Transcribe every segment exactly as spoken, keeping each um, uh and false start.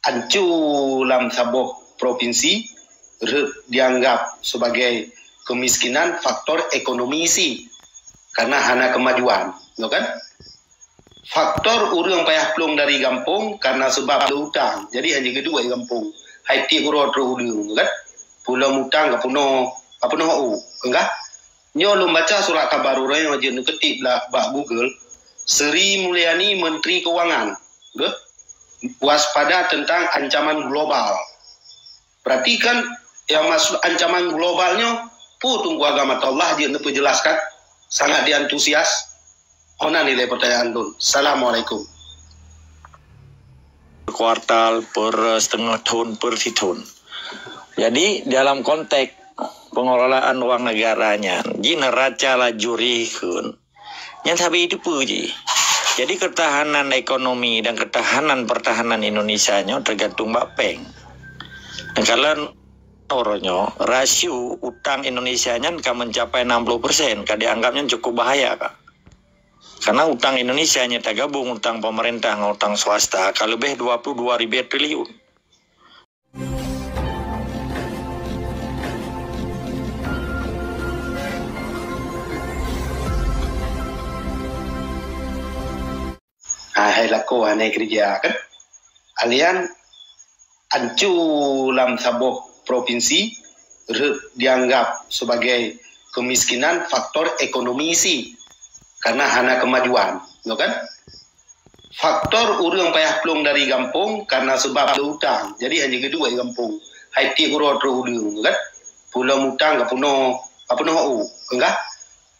Ancu lam saboh propinsi rhot dianggap sebagai kemiskinan faktor ekonomi isi, karena hana kemajuan, tu kan? Faktor ureuëng payah plueng dari gampông karena sebab ada utang. Jadi hanya keudua di gampông. Hai tiek uroe trok udeueng, kan? Pulo utang ka punoh, ka punoh u, enggah? Nyoe lôn baca surat kabar uroe nyoe jeuet neuketik bak Google, Sri Mulyani Menteri Keuangan, geuh, waspada tentang ancaman global. Perhatikan yang maksud ancaman global nyoe, peue Teungku Agam Atallah jeuet neupeujelaskan, sangat diantusias. Hana nilai pertanyaan lôn. Assalamualaikum. Kuartal, per setengah tahun, per sithon. Jadi dalam konteks pengelolaan wang negara nyan, ji neraca laju rikheun. Nyan sabe teupeue ji. Jadi ketahanan ekonomi dan ketahanan pertahanan Indonesia nyoe tergantung bak bank. Dan kalau uroe nyoe, rasio utang Indonesia nyan ka mencapai enam puluh persen, ka dianggap nyan cukup bahaya ka. Karena utang Indonesia nyata gabung utang pemerintah ngon utang swasta ka leubeh dua puluh dua ribu triliun. Hai lakoe hana keureuja kan? Alian ancu lam saboh propinsi rhot dianggap sebagai kemiskinan faktor ekonomi isi karena hana kemajuan, tu kan? Faktor ureuëng payah plueng dari gampông karena sebab ada utang. Jadi hanya keudua di gampông. Hai tiek uroe trok udeueng, tu kan? Pulo utang ka punoh, ka punoh u, enggah?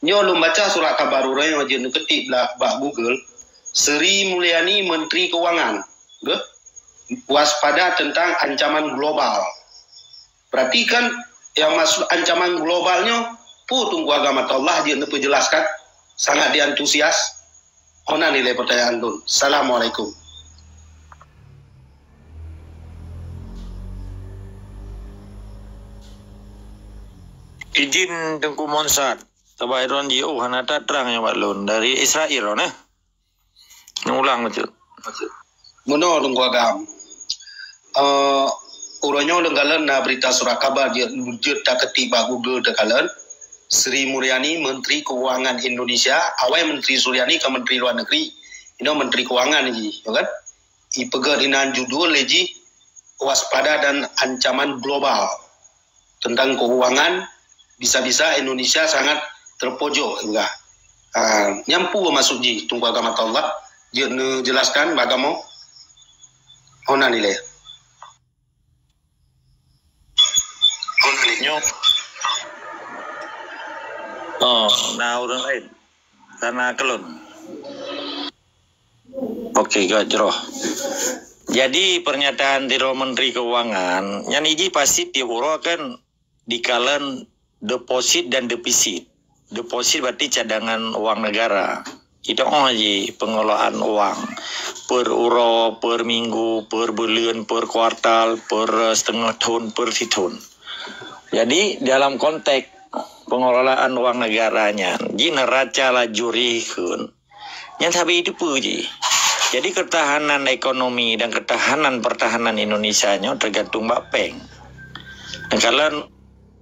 Nyoe lôn baca surat kabar uroe nyoe jeuet neuketik bak Google, Sri Mulyani Menteri Keuangan, geuh, waspada tentang ancaman global. Perhatikan yang maksud ancaman global nyoe, peue Teungku Agam Atallah jeuet neupeujelaskan, sangat diantusias. Hana nilai pertanyaan lôn. Assalamualaikum. Izin Teungku Monsat, sabab droen jiôh hana that trang nyoe bak lôn dari Israel droen eh. Neulang bacut. Meunoe Teungku Agam. Uh, uroe nyoe leugalon na berita surat kabar jeuet jeuet taketik bak Google teukalon. Sri Mulyani, Menteri Keuangan Indonesia, awai Menteri Suryani ka Menteri Luar Negeri, inoe Menteri Keuangan ji, ya kan? Ipeugah inan judul lé jih waspada dan ancaman global tentang keuangan, bisa-bisa Indonesia sangat terpojok juga. Ha, nyampu maksud jih Teungku Agam Atallah jeuet neujelaskan bagaimana hona nilai. Nyoe. Oh, na ureuëng lain. Karena kelon. Oke, gak jroh. Jadi pernyataan Tiro Menteri Keuangan, nyan iji pasti tiep uroe kan dikalon deposit dan defisit. Deposit berarti cadangan uang negara. Itu oh ji pengelolaan uang per uroe, per minggu, per bulan, per kuartal, per setengah tahun, per sithon. Jadi dalam konteks pengelolaan uang negara nyan, ji neraca laju rikheun, nyan sabe teupeue ji. Jadi ketahanan ekonomi dan ketahanan pertahanan Indonesia nyoe tergantung bak bank. Dan kalau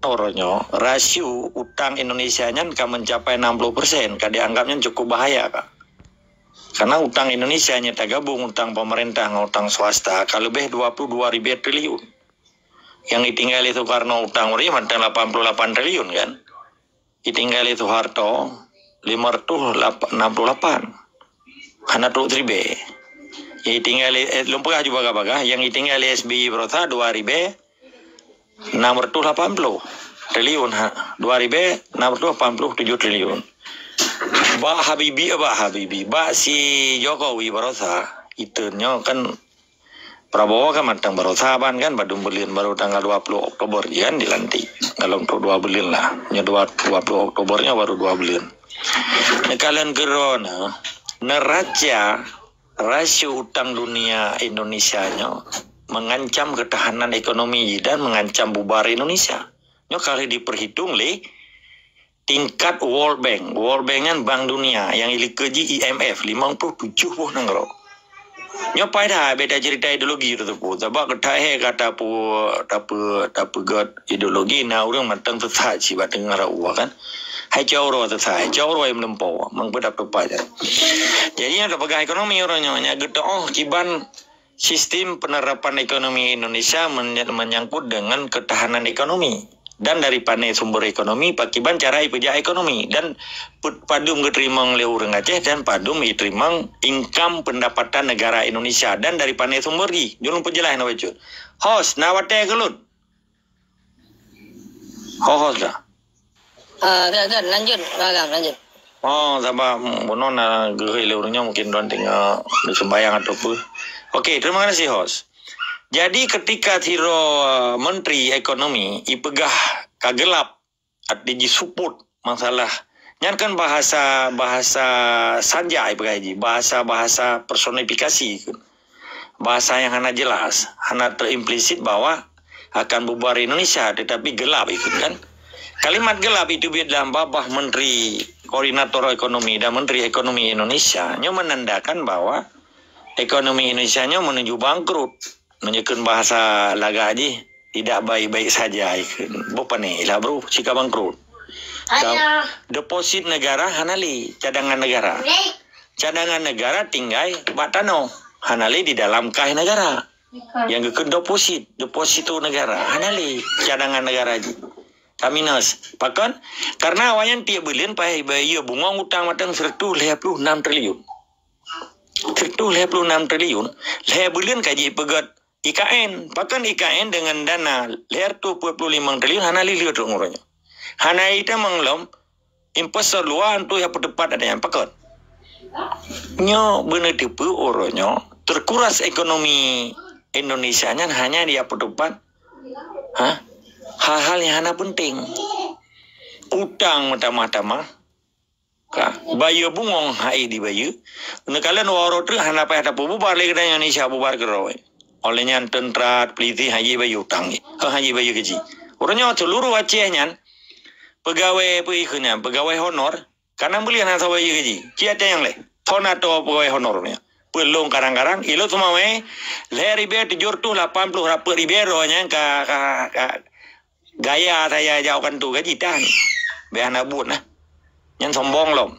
uroe nyoe, rasio utang Indonesia nyan ka mencapai enam puluh persen, ka dianggap nyan cukup bahaya ka. Karena utang Indonesia nyata gabung utang pemerintah ngon utang swasta ka leubeh dua puluh dua ribu triliun. Yang ditinggai lé Soekarno utang uroe mantong lapan puluh lapan triliun kan. Ditinggai lé Soeharto lima ratus enam puluh lapan. Hana trok ribèe. Yang ditinggai lé, eh, lôn peugah ju bagah-bagah, yang ditinggai lé S B Y barosa dua ribèe enam ratus lapan puluh triliun, ha, dua ribèe enam ratus lapan puluh tujuh triliun. Bak Habibie, bak Habibie, bak si Jokowi barosa, itu nyoe kan Prabowo kan mantong barosa ban kan, padum buleuen baru tanggal dua puluh Oktober ji kan dilantik. Kalau untuk dua buleuen lah, nya dua, dua puluh Oktober nya baru dua buleuen. Neukalon keudroe nyoe, neraca rasio utang dunia Indonesia nyoe mengancam ketahanan ekonomi dan mengancam bubar Indonesia. Nyoe kalau diperhitung lé tingkat World Bank. World Bank nyan Bank Dunia yang ilikeue ji I M F, limong puluh tujuh boh nanggroe. Nyoe pai that beda cerita ideologi tersebut. Sebab keutai he kata pu tapi tapi got ideologi na urang mantong sesat sibak tengah rau kan. Hai cawro sesat, hai cawro yang melempo, mengpedak pepat. Jadi yang pegang ekonomi orang nyonya gitu oh kiban sistem penerapan ekonomi Indonesia menyangkut dengan ketahanan ekonomi. Dan dari pane sumber ekonomi, pakiban cara ipejak ekonomi dan padum geuteurimong lé ureuëng Aceh dan padum iteurimong income pendapatan negara Indonesia dan dari pane sumber jih. Julung pejelas na bacut. Hos, na watée keulun. Hos ka. Ah, kan, kan, lanjut, Agam, lanjut. Oh, sabar, bunoe na geuhôi lé ureuëng nyoe mungkin droen tinggal disembayang atau apa. Okey, terima kasih hos. Jadi ketika sidroe menteri ekonomi ipeugah ka gelap, arti jisuput masalah. Nyan kan bahasa bahasa sanja ipeugah jih, bahasa-bahasa personifikasi. Bahasa yang hana jelas, hana terimplisit bahwa akan bubar Indonesia, tetapi gelap itu kan. Kalimat gelap itu dalam babah menteri koordinator ekonomi dan menteri ekonomi Indonesia nyoe menandakan bahwa ekonomi Indonesia nyoe menuju bangkrut. Menyekun bahasa lagak jih tidak baik-baik saja ikun. Bupane lah bro, sika bangkrut. Deposit negara hana lé, cadangan negara. Cadangan negara tinggai bak tanoh, hana lé di dalam kas negara. Yang geukheun deposit, deposito negara, hana lé cadangan negara jih. Ka minus. Pakon? Karena awaknyan tiep buleuen paih bayeue bungong utang mantong seratus lhèe puluh enam triliun. Seratus lhèe puluh enam triliun, lhèe buleuen ka jipeugét I K N. Pakon I K N dengan dana lhèe reutôh peuet puluh limong triliun hana lé lheueh trok ngon uroe nyoe. Hana itamong lom investor luwa untuk nyang peuteupat ada nyang pakon. Nyoe beuneuteupeu uroe nyoe terkuras ekonomi Indonesia nyan hanya di peuteupat, ha? Hal-hal nyang hana penting. Utang meutamah-tamah, ka, bayeue bungong hai dibayeue. Neukalon waroe treuk hana payah tapeububar lé keunan Indonesia bubar keudroe. Oleh nyan tentara, polisi hana jibayeue utang jih. Hana jibayeue gaji. Uroe nyoe seluruh Aceh nyan pegawai peue ikheun nyan, pegawai honor, kana buleuen hana sawa bayeue gaji. Ci ateueh nyang lé. Thon ateueh pegawai honor nyan. Peulong kadang-kadang ilo seumawé lhèe ribèe tujoh reutôh lapan ploh rapeuet ribèe roh nyan ka, ka, ka gaya saya jauh kan tu gaji tan. Bèk hana buet nah. Nyan sombong lom.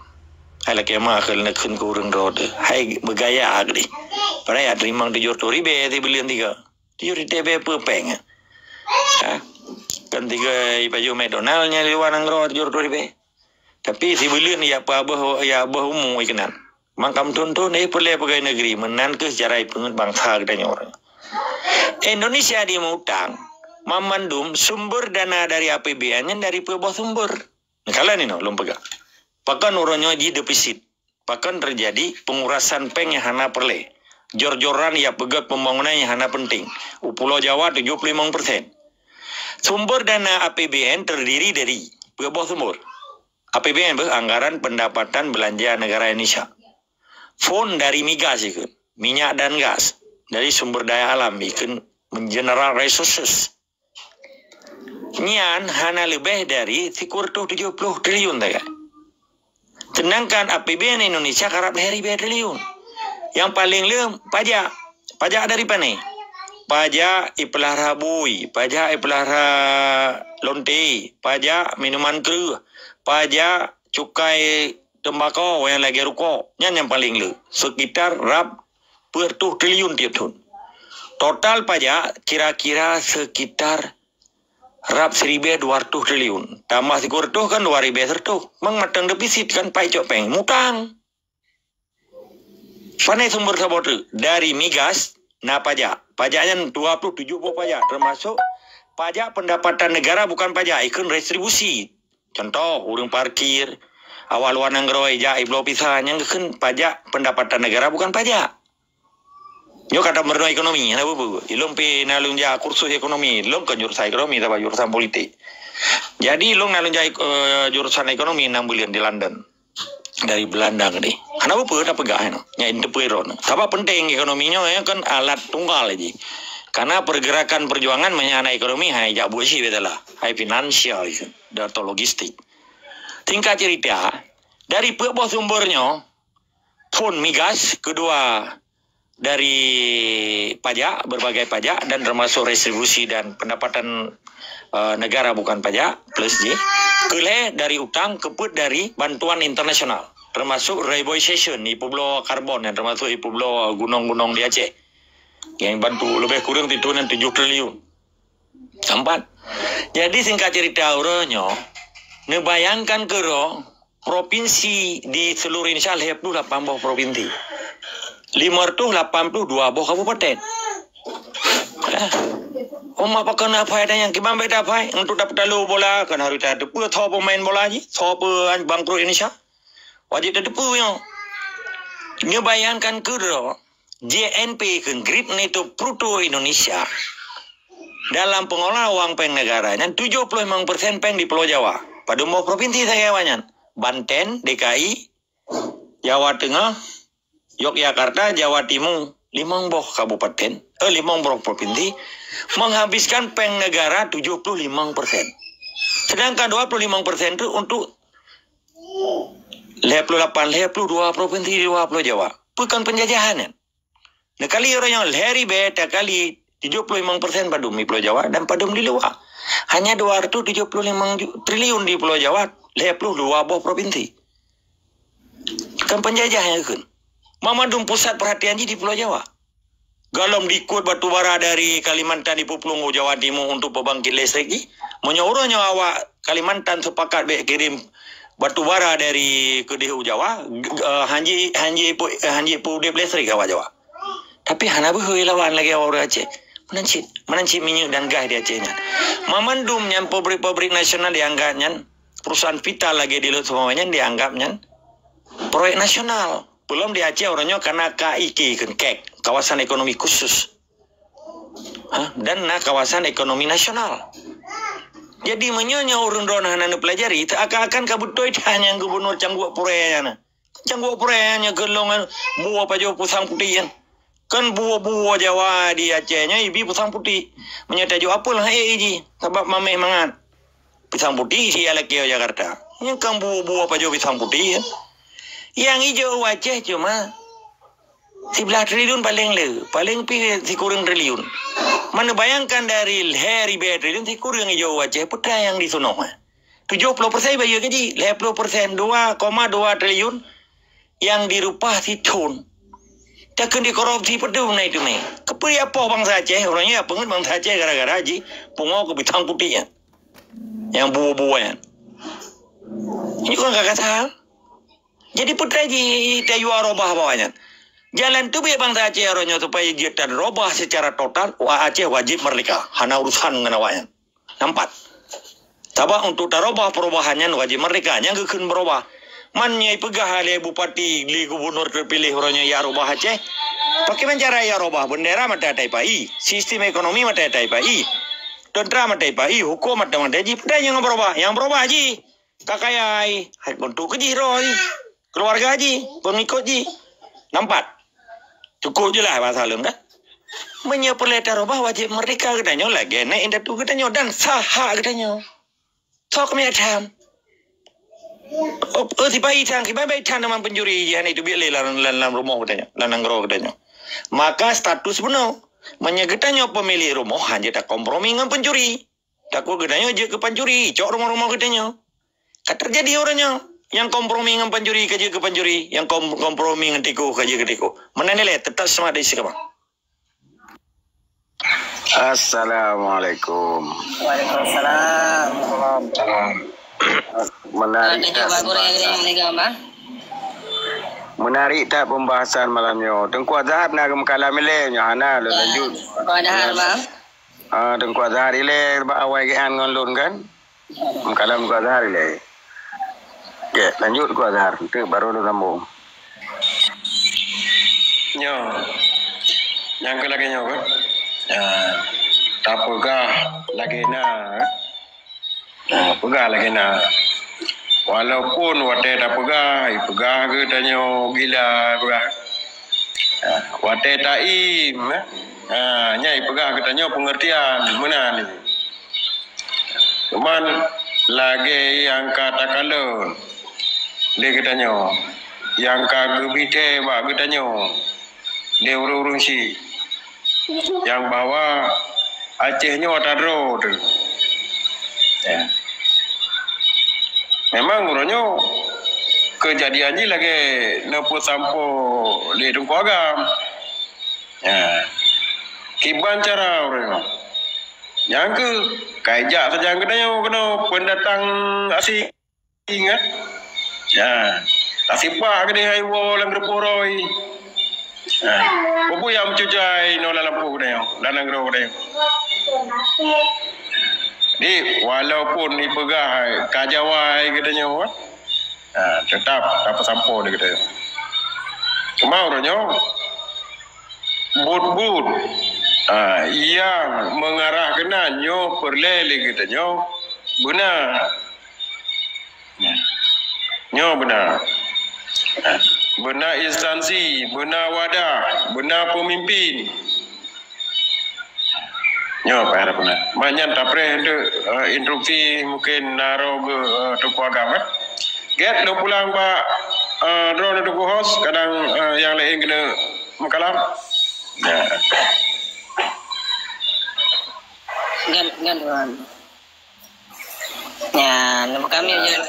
Hai lakèe ma kheun keu ureueng droe teuh. Hai beugaya keudeh. Padahai ya teurimong tujoh reutôh ribèe sibuleuen tiga. Tujoh ribèe peue péng. Ha? Kan tiga baju McDonald nyan di luwa nanggroe tujoh reutôh ribèe. Tapi sibuleuen ya peuabah ya abah umu ikeunan. Maka meuthon-thon eh peureulèe pegawai negeri meunan keuh sejarah ipeungeut bansa geutanyoe. Indonesia di meuutang, mamandum sumber dana dari A P B N nyan dari peuboh sumber. Neukalon inoe lôn peugah. Pakon uroe nyoe jih defisit? Pakon teujadi pengurasan péng nyang hana peureulèe? Jor-joran ya peugét pembangunan nyang hana penting. U Pulo Jawa tujoh puluh limong persen. Sumber dana A P B N terdiri dari peuboh sumber. A P B N beuh anggaran pendapatan belanja negara Indonesia. Fon dari migas ikut, minyak dan gas, dari sumber daya alam ikut mineral resources. Nyan hana leubeh dari sikureueng tujoh puluh triliun sagai. Sedangkan A P B N Indonesia karab lhèe ribèe triliun. Yang paling le pajak. Pajak dari pane? Pajak ipeulara bui, pajak ipeulara lonte, pajak minuman kreueh, pajak cukai tembakau nyang lagèe rukok. Nyan nyang paling le. Sekitar rab peuet reutôh triliun tiep thon. Total pajak kira-kira sekitar rab siribèe dua reutôh triliun. Tambah sikureueng reutôh kan dua ribèe sireutoh. Mang mantong defisit kan pai cok péng. Mutang. Pane sumber saboh treuk? Dari migas na pajak. Pajak nyan dua puluh tujoh boh pajak, termasuk pajak pendapatan negara bukan pajak, ikheun retribusi. Contoh, ureueng parkir, awak luwa nanggroe jak ibloe pisa, nyan geukheun pajak pendapatan negara bukan pajak. Nyoe kata meureunoe ekonomi, hana peue-peue. Ilôn pi na lôn jak kursus ekonomi, lôn kon jurusan ekonomi, tapi jurusan politik. Jadi, lôn na lôn jak, eh, jurusan ekonomi enam buleuen di London. Dari Belanda keudeh. Hana peue-peue tapeugah nyoe. Nyan interpret droe. Sabab penting ekonomi nyoe, ya, kan alat tunggal jih. Karena pergerakan perjuangan meunyo hana ekonomi, hai jak buet cit bèk salah. Hai finansial jih, atau logistik. Singkat cerita, dari peuet boh sumber nyoe, fon migas, kedua dari pajak, berbagai pajak, dan termasuk retribusi dan pendapatan, eh, negara bukan pajak, plus jih. Keulhèe dari utang, keupeuet dari bantuan internasional, termasuk reboisation, ipeubloe karbon, nyang termasuk ipeubloe gunong-gunong di Aceh. Nyang bantu leubeh kureueng di thôn nyan tujoh triliun. Keumpat. Jadi, singkat cerita, uroe nyoe, neubayangkan keudroe, provinsi di seluruh Indonesia lhèe ploh lapan boh provinsi. Lima ratus lapan puluh dua boh kabupaten. Ah. Umat pakon apai dan nyang kiban bèk tapai untuk tapeutalo bola, kan harus tateupeue soe pemain bola jih, soe pe bangkrut Indonesia. Wajéb tateupeue nyoe. Neubayangkan keudroe, G N P kheun, Great Native Product Indonesia, dalam pengelolaan wang péng negara nyan tujoh ploh limong persen péng di Pulo Jawa. Padum boh provinsi sagai awaknyan? Banten, D K I, Jawa Tengah, Yogyakarta, Jawa Timur, limong boh kabupaten, eh, limong boh provinsi, menghabiskan péng negara tujoh ploh limong persen. Sedangkan dua puluh limong persen tu untuk lhèe ploh lapan, lhèe ploh dua provinsi di luwa Pulo Jawa. Peue kon penjajahan nyan? Neukali uroe nyoe lhèe ribèe takali tujoh ploh limong persen padum di Pulo Jawa dan padum di luwa. Hanya dua ratus tujoh ploh limong ju-, triliun di Pulo Jawa, lhèe ploh dua boh provinsi. Kan penjajah nyang kheun. Mandum pusat perhatian jih di Pulo Jawa. Golom diikôt batu bara dari Kalimantan ipeuplueng u Jawa Timur untuk pembangkit listrik jih. Meunyoe uroe nyoe awak Kalimantan sepakat bèk kirim batu bara dari keudéh u Jawa, g-, eh, hanji, hanji pu-, eh, hanji peuudép listrik awak Jawa. Tapi hana beuhe lawan lagèe awak ureueng Aceh. Meunan cit, meunan cit minyeuk dan gas di Aceh nyan. Mamandum nyan pabrik-pabrik nasional dianggap nyan, perusahaan vital lagèe di Lhokseumawe nyan dianggap nyan proyek nasional. Peulom di Aceh uroe nyoe kana K I K kheun, kek, kawasan ekonomi khusus. Ha? Dan na kawasan ekonomi nasional. Jadi, meunyoe nyoe ureueng droeneuh hana neupeulajari, teuakan-akan ka beutôi that nyang gubunur Cangguek Puree nyan. Cangguek Puree nyan keu lôn nyan buwoe pajoh pisang putéh nyan. Kan buwoe-buwoe Jawa di Aceh nyoe ibi pisang putéh. Meunyoe tajok apel han ék jih, sabab mamèh mangat. Pisang putéh isi lakèe Jakarta. Nyan kan buwoe-buwoe pajoh pisang putéh nyan. Nyang ijok u Aceh cuma siblaih triliun paleng le, paleng pih sikureueng triliun. Man neubayangkan dari lhèe ribèe triliun sikureueng ijok u Aceh, peue nyang diseunoh, eh? Tujoh ploh persen bayeue gaji, lhèe ploh persen, dua koma dua triliun nyang direupah sithon. Takheun dikorupsi padum na itu meh. Keupeue ya poh bansa Aceh, uroe nyoe ya peungeut bansa Aceh gara-gara jih pungo keu pisang putéh nyan. Nyang buwoe-buwoe nyan. Nyoe kan ka kasal. Jadi peue jih tayue robah bak awaknyan. Jalan teubiet bansa Aceh uroe nyoe supaya jeuet tan robah secara total, wa-, Aceh wajéb merdeka. Hana urusan ngon awaknyan. Nampak? Sabab untuk tarobah perubahan nyan wajéb merdeka. Nyang geukheun berubah. Man nyang ipeugah lé bupati, lé gubunur teupiléh uroe nyoe ya robah Aceh. Pakriban cara ya robah, bendera mata taipai, sistem ekonomi mata taipai, tentera mata taipai, hukum mata-mata jih. Peue nyang berubah? Nyang berubah jih. Ka kaya ai, hai, untuk keu jih roh jih, keuluwarga jih, peungikot jih. Nampak? Cukup jeulaih bahasa lôn kan? Meunyoe peureulèe tarubah wajéb merdeka geutanyoe lagèe nèk indatu geutanyoe dan sah hak geutanyoe. Sok miet tham. Oh, oh, sipai tham, kiban bai tham teuma pencuri jih, hana itu biet lé lam, lam, lam rumoh geutanyoe, lam nanggroe geutanyoe. Maka status bunoe, meunyoe geutanyoe pemilik rumoh hana takompromi ngon pencuri. Takot geutanyoe jeuet keu pancuri, cok rumoh-rumoh geutanyoe. Ka teujadi uroe nyoe, nyang kompromi ngon pancuri ka jeuet keu pancuri, nyang kom-, kompromi ngon tikus ka jeuet keu tikus. Meunan ilèe, teutap seumangat dari si Kabang. Assalamualaikum. Waalaikumsalam. Menarik tak pembahasan. Menarik tak pembahasan malam nyoe. Teungku Azhar na geumeukalam ilèe nyoe hana lôn lanjut. Teungku Azhar, bang. Ah, Teungku Azhar ilèe bak awai geuan ngon lôn kan? Meukalam Teungku Azhar ilèe. Oke, lanjut Teungku Azhar. Nanti baru lôn sambung. Nyoe. Nyang keu lagèe nyoe kan? Ah, tapeugah lagèe na, eh? Ah, peugah lagèe na. Walaupun watèe tapeugah, ipeugah geutanyoe gila, peugah. Ah, watèe taim, eh? Ah, nyan ipeugah geutanyoe pengertian, meunan. Cuman lagèe nyang ka takalon lé geutanyoe, nyang ka geubri thèe bak geutanyoe, lé ureuëng-ureuëng si nyang bahwa Aceh nyoe atra droe teuh. Ya. Memang uroe nyoe keujadian jih lagée neupeusampoe lé Teungku Agam. Ya. Kiban cara uroe nyoe. Nyang keuh, ka ijak sajan geutanyoe keunoe peundatang asing. Ingat. Ya. Tasipak keudeh hai woe lam geureupoh roi. Ya. Peue nyang meucucai nyoe lam lampôh geutanyoe, lam nanggroe geutanyoe. Di, walaupun ipeugah ka Jawa geutanyoe, ha, tetap tapeusampoe di geutanyoe. Cuma uroe nyoe, buet-buet, ha, nyang meungarah keunan nyoe peureulée lé geutanyoe beuna. Nyoe beuna. Beuna instansi, beuna wadah, beuna peumimpin. Nyoe payah beuna. Manyan tapreh untuk, eh, instruksi mungkin naro ke, eh, Teungku Agam, eh. Get, lôn pulang bak, eh, droeneuh Teungku Host, kadang, eh, nyang laén keuneuk meukalam. Ya. Nyan, nyan, Tuan. Nyan, kami je.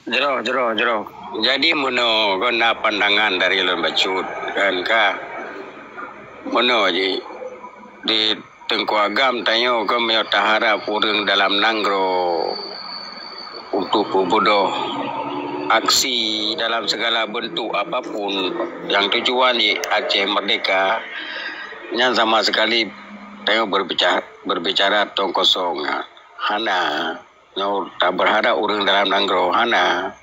Jroh, jroh, jroh. Jadi, meunoe kon na pandangan dari lôn bacut, kan, ka? Meunoe jih, di Teungku Agam tanyoe kon meunyoe taharab ureuëng dalam nanggroe untuk peubeudôh aksi dalam segala bentuk apapun yang tujuan jih Aceh merdeka, nyan sama sekali tanyoe berbicara, berbicara tong kosong. Hana. Nyoe tabeurharab ureuëng dalam nanggroe, hana.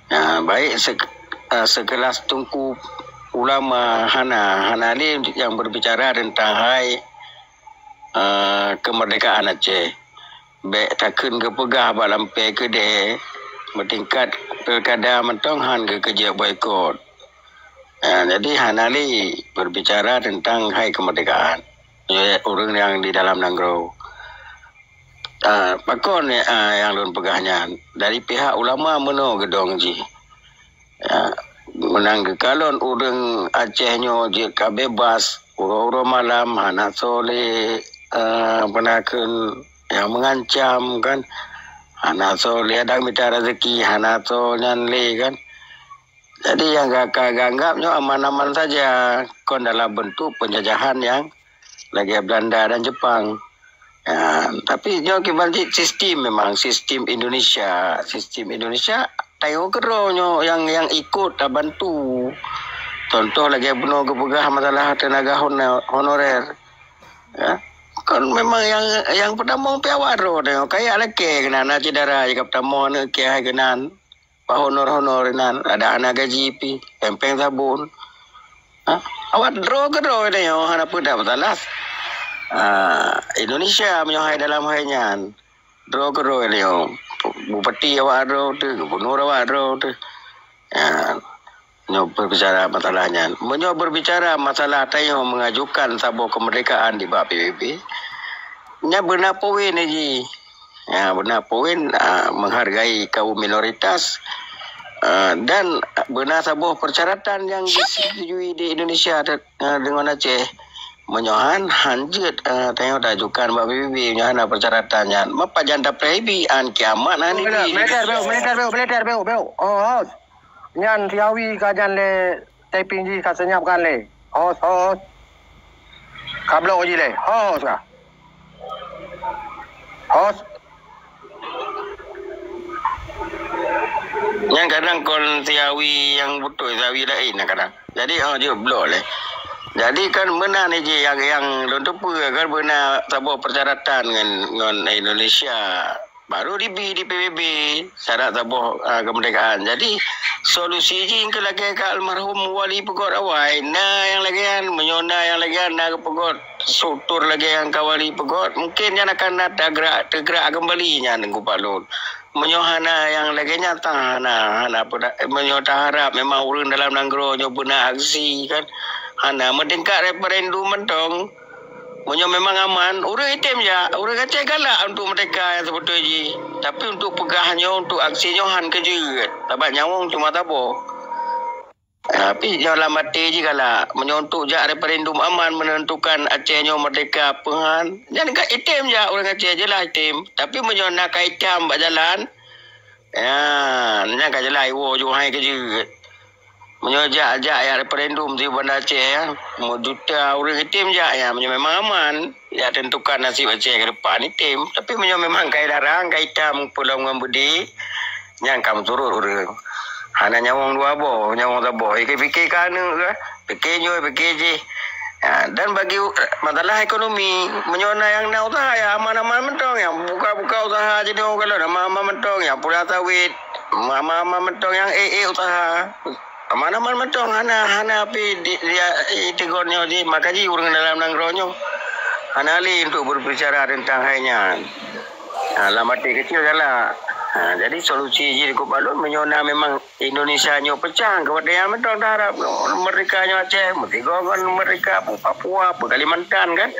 Ya, baik sek-, eh, sekelas teungku ulama, hana, hana lé nyang berbicara tentang hai, eh, kemerdekaan Aceh. Bék takheun geupeugah bak lampée keudée, meutingkat pilkada mantong han geukeujeuet boikot. Ya, jadi hana lé berbicara tentang hai kemerdekaan, ya, ureuëng nyang di dalam nanggroe. Ah, pakon, ah, nyang lôn peugah nyan? Dari pihak ulama meunoe geudong jih. Ya, meunan geukalon ureuëng Aceh nyoe jeuet ka bebas, uroe-uroe malam hana soe lé, ah, peue nakheun nyang mengancam kan. Hana soe lé adak mita rezeki, hana soe nyan lé kan. Jadi nyang ka, ka geuanggap nyoe aman-aman saja, kon dalam bentuk penjajahan nyang lagée Belanda dan Jepang. Ya, tapi nyoe kiban cit sistem memang, sistem Indonesia. Sistem Indonesia, tanyoe keudroe nyoe nyang, nyang ikut tabantu. Contoh lagée bunoe geupeugah masalah tenaga hono-, honorer. Ya. Kon memang nyang, nyang peutamong pih awak droe tanyoe. Kayak lakée keunan, na syedara jih ka peutamong aneuk kiai keunan. Bak honor-honor inan, ada hana gaji pih, péng-péng sabon. Ha? Awak droe keudroe tanyoe hana peue dak masalah. Ha, Indonesia meunyoe hai dalam hai nyan, droe keudroe tanyoe. Bupati awak droe teuh, gubernur awak droe teuh. Ha, nyoe berbicara masalah nyan. Meunyoe berbicara masalah tanyoe mengajukan saboh kemerdekaan di bak P B B, nyan beuna poin jih. Ya, beuna poin, ah, menghargai kaum minoritas, ah, dan beuna saboh persyaratan nyang disetujui di Indonesia te-, ah, dengan Aceh. Meunyoe han, han jeuet, ah, tanyoe tajukan bak P B B, meunyoe hana persyaratan nyan. Mapa jan tapreh ibi, an kiamat hana ibi. Militer, beu, militer, beu, militer, beu, beu. Oh, oh. Nyan siawi ka nyan lé typing jih ka senyapkan lé. Host, host. Ka block jih lé. Host ka. Host. Nyang kadang kon siawi nyang beutôi, siawi laén nyang kadang. Jadi, oh, jeuet block lé. Jadi kan meunan jih nyang, nyang lôn teupeue kan beuna saboh persyaratan ngon, ngon Indonesia. Baru dibi di P B B syarat saboh, ah, kemerdekaan. Jadi, solusi jih keu lagée ka almarhum Wali Peugöt awai, na nyang lagée nyan, meunyoe na nyang lagée nyan, na geupeugöt struktur lagée nyang ka Wali peugöt, mungkin nyan akan na teugerak, teugerak keumbali nyan Teungku Pak Lôn. Meunyoe hana nyang lagée nyan, tan hana, hana peuda-, meunyoe taharab memang ureuëng dalam nanggroe nyoe beuna aksi kan, hana meutingkat referendum mantong. Meunyoe memang aman, ureuëng item jak, ureuëng Aceh galak untuk merdeka nyang seubeutôi jih. Tapi untuk peugah nyoe, untuk aksi nyoe han keujeuet. Sabab nyawöng cuma saboh. Tapi nyoe lam até jih galak. Meunyoe untuk jak referendum aman menentukan Aceh nyoe merdeka peue han, nyan ka item jak ureuëng Aceh, jeulaih item. Tapi meunyoe na ka itam bak jalan, ya, nyan ka jeulaih iwoe ju hai keujeuet. Meunyoe jak, jak ya referendum di Banda Aceh ya, meujuta ureuëng item jak ya, meunyoe memang aman. Ya, tentukan nasib Aceh ke depan item. Tapi meunyoe memang ka ilarang, ka itam peulom ngon beudé, nyan ka meusurot ureuëng. Hana nyawöng dua boh, nyawöng saboh. Pike-pike ka aneuk ke, pike nyoe, pike jih. Ha, dan bagi u-, masalah ekonomi, meunyoe na nyang na usaha, ya aman-aman mantong, ya buka-buka usaha jinoe kalon, aman-aman mantong, ya pula sawit, aman-aman mantong, nyang ék-ék usaha. Aman-aman mantong, hana, hana pi di, di, di tegon nyoe jih, maka jih ureuëng dalam nanggroe nyoe hana lé untuk berbicara tentang hai nyan. Ha, lam até kecil galak. Ha, jadi solusi jih di Kupa Lôn, meunyoe na memang Indonesia nyoe pecah, keubeutean mantong taharap merdeka nyoe Aceh, meusigoe ngon merdeka Papua, Kalimantan kan,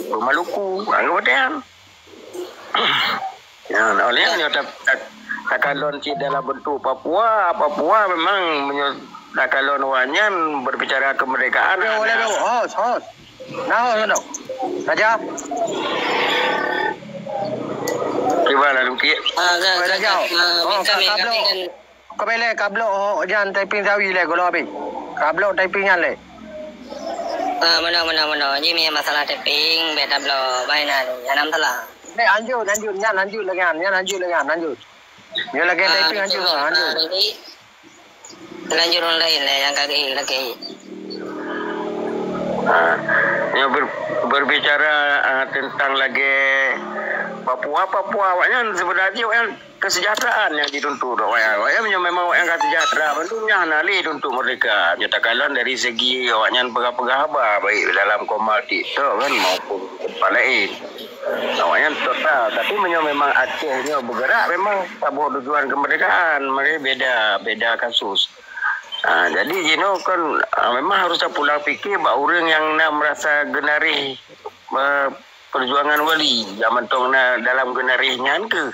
Maluku, ha, keubeutean. Ya, oleh nyan, nyoe ta-, ta-, takalon cit dalam bentuk Papua, Papua memang meunyoe takalon awak nyan berbicara kemerdekaan. Aduh, aduh, aduh, hos, hos. Nah, hos, aduh. Raja. Kiban lah, Dukik. Ah, ka, ka, Raja. Ka, ah, oh, minta ka, ka blok. Ka bèk lé, ka blok, oh, jan typing sawi lé, goh lom abéh. Ka blok typing nyan lé. Ah, meunoe, meunoe, meunoe. Jih meunyo masalah typing, bèk tablok. Bai na, nyan masalah. Bèk, lanjut, lanjut, nyan lanjut lé nyan, nyan lanjut lé nyan, lanjut. Nyoe lagèe typing, lanjut, lanjut. Ah, jadi, lanjut ureueng laén lé nyang ka geuék lagèe. Ah, nyoe ber-, berbicara, ah, tentang lagèe Papua, Papua awaknyan sebenarnya awaknyan kesejahteraan nyang dituntut awaknyan. Awaknyan meunyoe memang awaknyan ka sejahtera, bandum nyan hana lé tuntut merdeka. Nyoe takalon dari segi awaknyan peugah-peugah haba, baik dalam koma TikTok kan, maupun tempat laén. Awaknyan total, tapi meunyoe memang Aceh nyoe bergerak memang saboh tujuan kemerdekaan, maka beda, beda kasus. Ha, jadi jinoe kan, ha, memang harus tapulang pikir bak ureueng nyang na merasa genareh, eh, perjuangan Wali, nyang mantong na dalam genareh nyan keuh,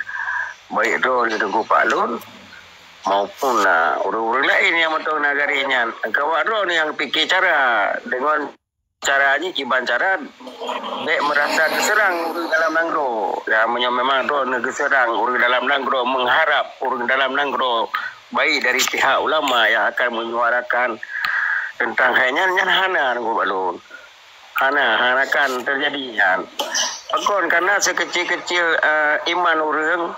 baik droe di Teungku Pak Lôn maupun, ah, ureueng-ureueng laén nyang mantong na gareh nyan. Keu awak droe nyang pike cara, deungon cara jih kiban cara bèk meurasa geuseurang ureueng dalam nanggroe. Ya, meunyoe memang droe geuseurang ureueng dalam nanggroe, mengharap ureueng dalam nanggroe, baik dari pihak ulama yang akan menyuarakan tentang hai nyan, nyan hana, Teungku Pak Lôn. Hana, hana akan teujadi nyan. Pakon? Karena sekecil-kecil, eh, iman ureueng,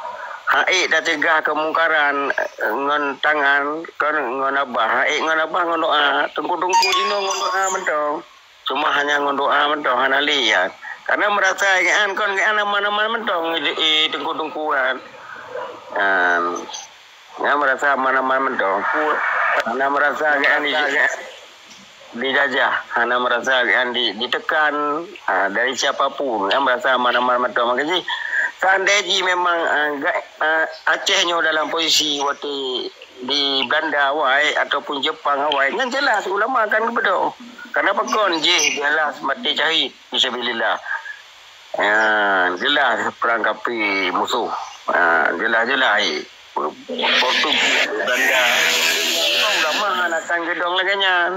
han ék tacegah keumungkaran, eh, ngon tangan, kon ngon abah, han ék ngon abah ngon doa, teungku-teungku jinoe ngon doa mantong. Cuma hanya ngon doa mantong, hana lé nyan. Karena meurasa geuh nyan kon geuh nyan aman-aman mantong, eh, teungku-teungku nyan. Nyan. Nyan meurasa aman-aman mantong. Hana meurasa geuh nyan dijajah, hana meurasa geuh nyan di-, ditekan, ha, dari siapa pun. Nyan meurasa aman-aman mantong. Maka jih, seandai jih memang, ah, ga-, ah, Aceh nyoe dalam posisi watèe di Belanda awai ataupun Jepang awai, nyan jelas ulama akan geubeudôh. Karena pakon jih jelas maté syahid fisabilillah. Ya, jelas perang kafé musuh. Ha, jelas-jelas, eh. Portugis, Belanda. Ulama hana akan geudong lagèe nyan.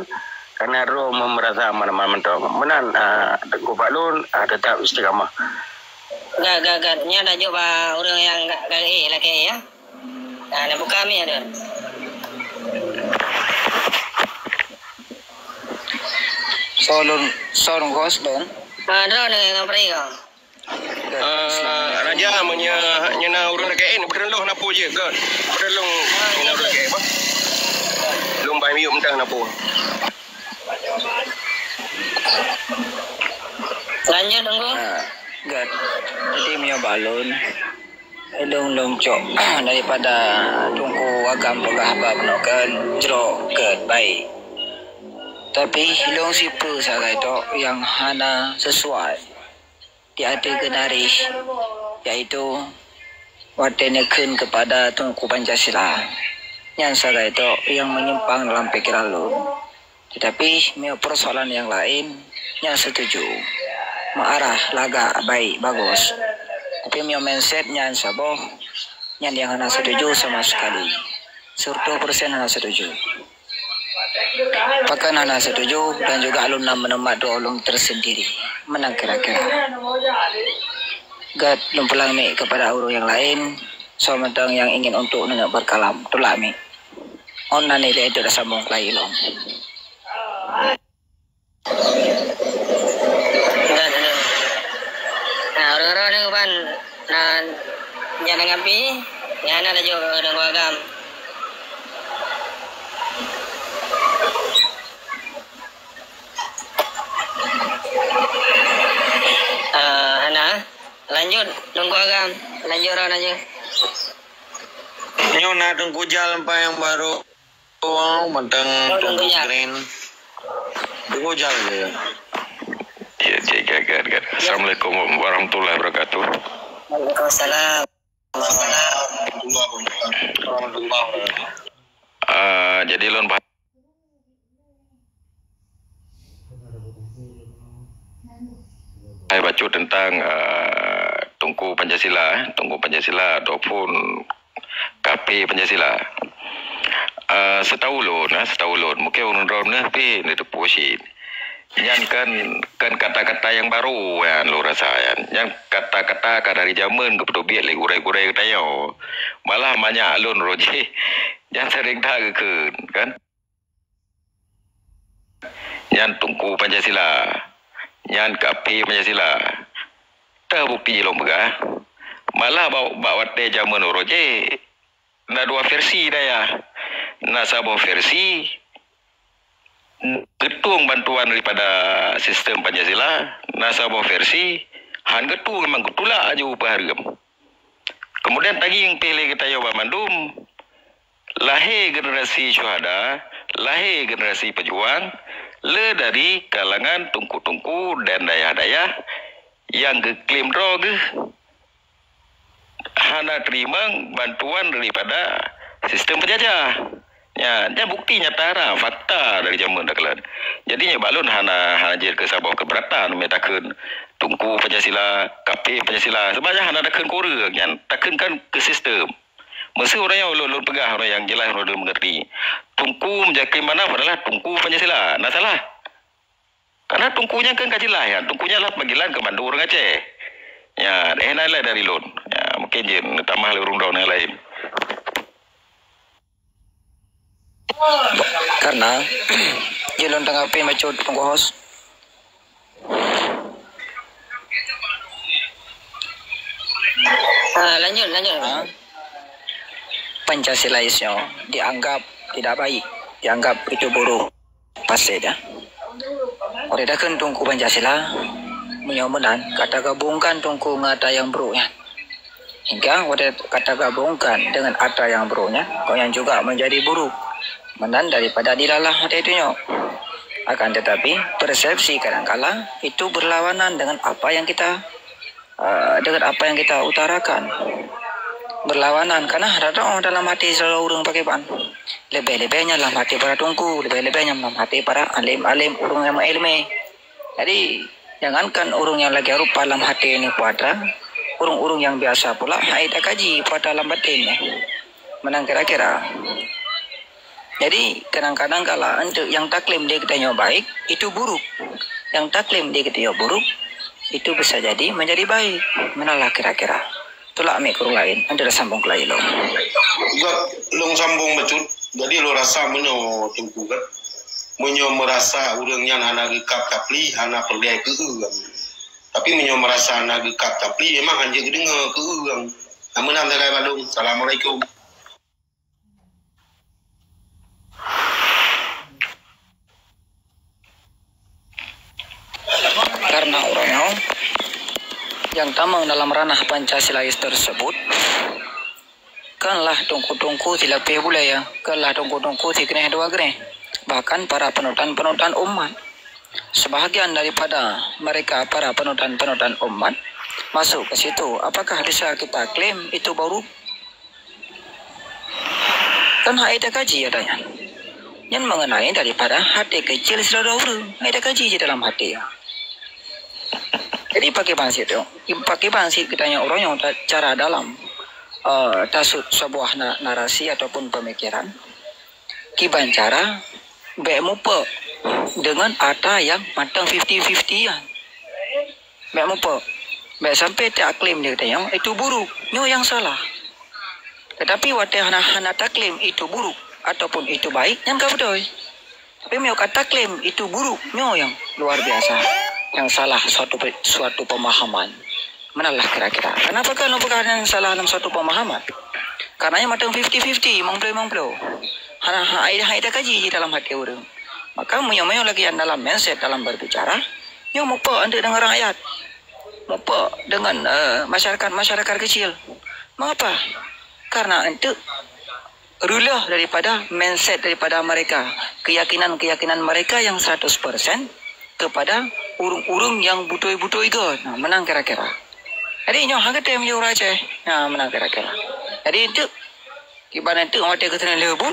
Karena Rom meurasa aman-aman mantong. Meunan, ah, Teungku Pak Lôn, ah, tetap istiqamah. Gat, gat, gat. Nyan tajok bak ureueng nyang gat, gat, eh, lakèe, ya. Ah, na buka mi ada. Sound, sound ghost dong. Ah, drone dengan pergi kau. Eh, Raja, meunyoe nyan na ureueng lakèe, eh, beuteulông na peue jeuet, Gat. Beuteulông nyan na ureueng lakèe, bah. Lôn bai miyup mantong na peue. Lanjut, Teungku. Ha, Gat. Jadi, meunyoe bak lôn, lôn, lôn cok daripada Teungku Agam peugah haba bunoe kan, jroh, Gat, baik. Tapi, lôn sipeue sagai tok nyang hana sesuai di ateueh geunareh, yaitu watèe neukheun keupada Teungku Pancasila. Nyan sagai tok nyang meunyimpang dalam pikeran lôn. Tetapi, meunyoe peusoalan nyang laén, nyan setuju. Meuarah, lagak, baik, bagus. Tapi, meunyoe mindset nyan saboh, nyan nyang hana setuju sama sekali. Seratus persen hana setuju. Pakon hana setuju dan juga lôn na meuneumpat droe lôn tersendiri. Meunan kira-kira. Gét lôn pulang mic kepada ureuëng nyang laén, soe mantong nyang ingin untuk neungeuk berkalam, tulak mic. Ôn na nilai untuk sambung keulayie lom. Nah, ureuëng-ureuëng ban na nyang ngapi, nyang na laju ureuëng agam. Ah, hana. Lanjut, Teungku Agam. Lanjut, Ron, lanjut. Nyoe na Teungku Jal empat nyang baru. Oh, mantang Oh, Teungku Teungku Jal. Green. Teungku Jal je. Ya, cek gagat, gagat. Assalamualaikum warahmatullahi wabarakatuh. Waalaikumsalam. Warahmatullahi wabarakatuh. Ah, jadi lôn bah- Hai bacut tentang, eh, Teungku Pancasila, eh, Teungku Pancasila ataupun kafé Pancasila. Eh, sitahu lôn, eh, sitahu lôn, mungkin ureuëng droeneuh pih neuteupeue cit. Nyan kan, kan kata-kata nyang baru nyan lôn rasa nyan. Nyan kata-kata ka dari jameun geupeuteubiet lé gurée-gurée geutanyoe. Malah manyak lôn roh jih nyan sering that geukheun, kan? Nyan Teungku Pancasila. Nyan kafé Pancasila. Teuh bukeuti lôn peugah. Malah bak, bak watée jameun uroe jih, na dua versi dayah. Na saboh versi geutueng bantuan daripada sistem Pancasila, na saboh versi han geutueng, memang geutulak aju peuhareuem. Kemudian tangieng pih lé geutanyoe banmandum, lahé generasi syuhada, lahé generasi pejuang le dari kalangan teungku-teungku dan dayah-dayah nyang geuklaim droe geuh hana teurimong bantuan daripada sistem penjajah. Nya, nyan bukeuti nyata na, fakta dari jameun takalon. Jadi, nyoe bak lôn hana, hana jeuet keu saboh keubeuratan meutakheun Teungku Pancasila, kafé Pancasila. Sebenarnya hana takheun keu ureuëng nyan, takheun kan keu sistem. Meuseu ureuëng nyang ulôn, ulôn peugah ureuëng nyang jeulaih ureuëng mengerti. Teungku Muzakir Manaf adalah Teungku Pancasila. Na salah? Karena Teungku nyan kan ka jeulaih nyan. Teungku nyan lah panggilan keu mandum ureuëng Aceh. Ya, eh, na lain dari lôn. Ya, mungkin jeuet neutamah lé ureuëng droeneuh nyang laén. Karena jeuet lôn tanggapi bacut Teungku Host. Ah, lanjut, lanjut. Ha? Pancasilais nyoe dianggap tidak baik, dianggap itu buruk. Pasti ya. Oleh takheun Teungku Pancasila, meunyoe meunan, ka tagabungkan Teungku ngon ata nyang brok nyan. Hingga watée ka tagabungkan dengan ata nyang brok nyan, kok nyan juga menjadi buruk. Meunan daripada dilalah watée itu nyoe. Akan tetapi, persepsi kadangkala itu berlawanan dengan apa yang kita, eh, dengan apa yang kita utarakan. Berlawanan, karena rata dalam hati sidroe ureuëng pakriban. Leubeh-leubeh nyan lam hati para teungku, leubeh-leubeh nyan lam hati para alim-alim, ureuëng nyang meuiéleumé. Jadi, jangankan ureuëng nyang lagée rupa lam hati nyoe peue atra, ureuëng-ureuëng nyang biasa pula hai takaji peue atra lam baten nyoe. Meunan kira-kira. Jadi, kadang-kadang kala untuk nyang taklaim di geutanyoe baik, itu buruk. Nyang taklaim di geutanyoe buruk, itu bisa jadi menjadi baik. Meunan lah kira-kira. Tulak mic keu ureuëng laén, anda dah sambung keu laén lom. Gét, lôn sambung bacut. Jadi lôn rasa meunyoe Teungku kan, meunyoe meurasa ureuëng nyan hana geukab tapli, hana peureulée keu ureuëng. Tapi meunyoe meurasa hana geukab tapli, memang hanjeuet geudeungoe keu ureuëng. Nah, meunan sagai bak lôn. Assalamualaikum. Karena ureuëng nyoe nyang tamong dalam ranah Pancasilais tersebut, kanlah teungku-teungku silapéh bulée, ya, kanlah teungku-teungku sikeuneuk dua geuneuk, bahkan para panutan-panutan umat. Sebahagian daripada mereka para panutan-panutan umat masuk ke situ. Apakah bisa kita klaim itu baru? Kan hai takaji ata nyan. Nyan mengenai daripada hati kecil sidroe ureuëng. Hai takaji di dalam hati. Jadi pakriban cit tu, pakriban cit geutanyoe uroe nyoe ta-, cara dalam, eh, tasut sebuah na-, narasi ataupun pemikiran. Kiban cara Bék mupok deungon ata nyang mantong fifty fifty nyan. Bék mupok. Bék sampai taklaim di geutanyoe itu buruk, nyoe nyang salah. Tetapi watée hana, hana taklaim itu buruk ataupun itu baik, nyan ka beutôi. Tapi meunyoe ka taklaim itu buruk, nyoe nyang luar biasa, nyang salah suatu pe-, suatu pemahaman. Meunan lah kira-kira. Kenapa kan lôn peugah nyang salah dalam suatu pemahaman? Karena nyan mantong fifty fifty, limong puluh limong puluh. Hana, ha, hai, hai takaji di dalam hati ureuëng. Maka meunyoe-meunyoe lagi nyang dalam mindset, dalam berbicara, nyoe mupok anteuk deungon rakyat. Mupok deungon, eh, masyarakat-masyarakat kecil. Mengapa? Karena anteuk reuloh daripada mindset daripada mereka, keyakinan-keyakinan mereka yang seratus persen kepada ureuëng-ureuëng nyang beutôi-beutôi göt. Nah, meunan kira-kira. Jadi nyoe hana tém ureuëng Aceh. Nah, meunan kira-kira. Jadi anteuk, kiban anteuk watée geuteuneuk leubu,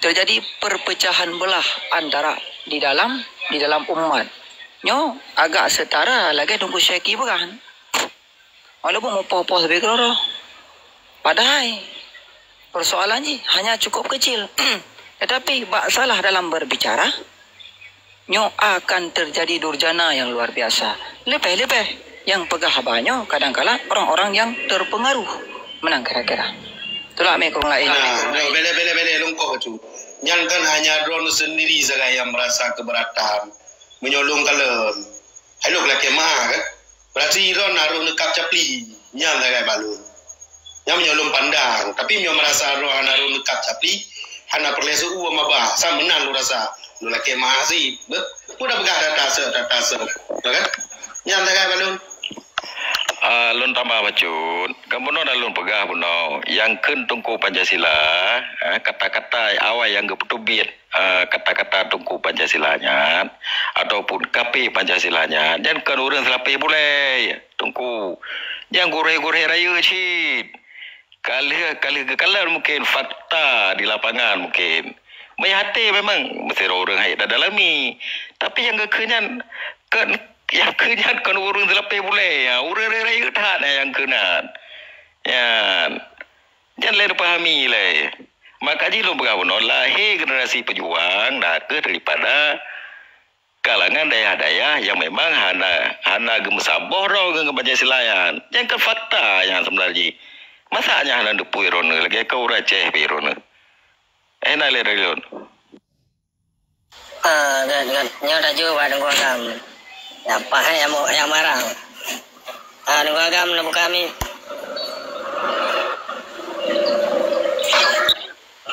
terjadi perpecahan belah antara di dalam, di dalam umat. Nyoe agak setara lagée Teungku Syeki peugah. Walaupun mupoh-poh sabe keudroe-droe. Padahai persoalan jih hanya cukup kecil. Tetapi bak salah dalam berbicara, nyoe akan terjadi durjana yang luar biasa. Leubeh-leubeh nyang peugah haba nyoe kadang kala orang-orang yang terpengaruh. Meunan kira-kira. Tulak mé kurang laén. Nah, bele, bele, bele, lungkoh tu. Nyan kan hanya droeneuh sendiri sagai yang merasa keberatan. Meunyoe lôn kalon. Hai lôn lakée ma kan? Berarti droeneuh harôh neukab capli. Nyan sagai bak lôn. Nyan meunyoe lôn pandang. Tapi meunyoe merasa droeneuh hana harôh neukab capli, hana peureulée seu maba. Sa meunan lôn rasa. Lôn lakée ma sit. Beuh? Peue tapeugah data seuh, data seuh. Ya kan? Nyan sagai bak lôn. Ah, lôn tambah bacut. Kan bunoe dah lôn peugah bunoe. Nyang kheun Teungku Pancasila, eh, kata-kata awai nyang geupeutubiet, eh, kata-kata Teungku Pancasila nyan, ataupun kafé Pancasila nyan, nyan kon ureuëng seulapéh bulée, Teungku. Nyan gurée-gurée rayeuk cit. Ka lheueh, ka lheueh geukalon mungken fakta di lapangan mungken. Meuhati memang meusidroe ureuëng hai tadalami. Tapi nyang geukheun nyan kon, nyang kheun nyan kon ureuëng seulapéh bulée, ya, ureuëng rayeuk that nyang kheun nyan. Nyan. Nyan lé neupahami lé. Maka jih lôn peugah bunoe, lahé generasi peujuang na kheueh daripada kalangan dayah-dayah nyang memang hana, hana geumeusaboh droe ngon Pancasila nyan. Nyan kan fakta nyang seubeunar jih. Masa nyan hana neupui droeneuh lagée ka ureuëng Aceh pi droeneuh. Eh, na lé dari lôn. Ah, gét, gét. Nyoe laju bak Teungku Agam. Apa hai nyang, nyang marang? Ah, Teungku Agam, neubuka mic.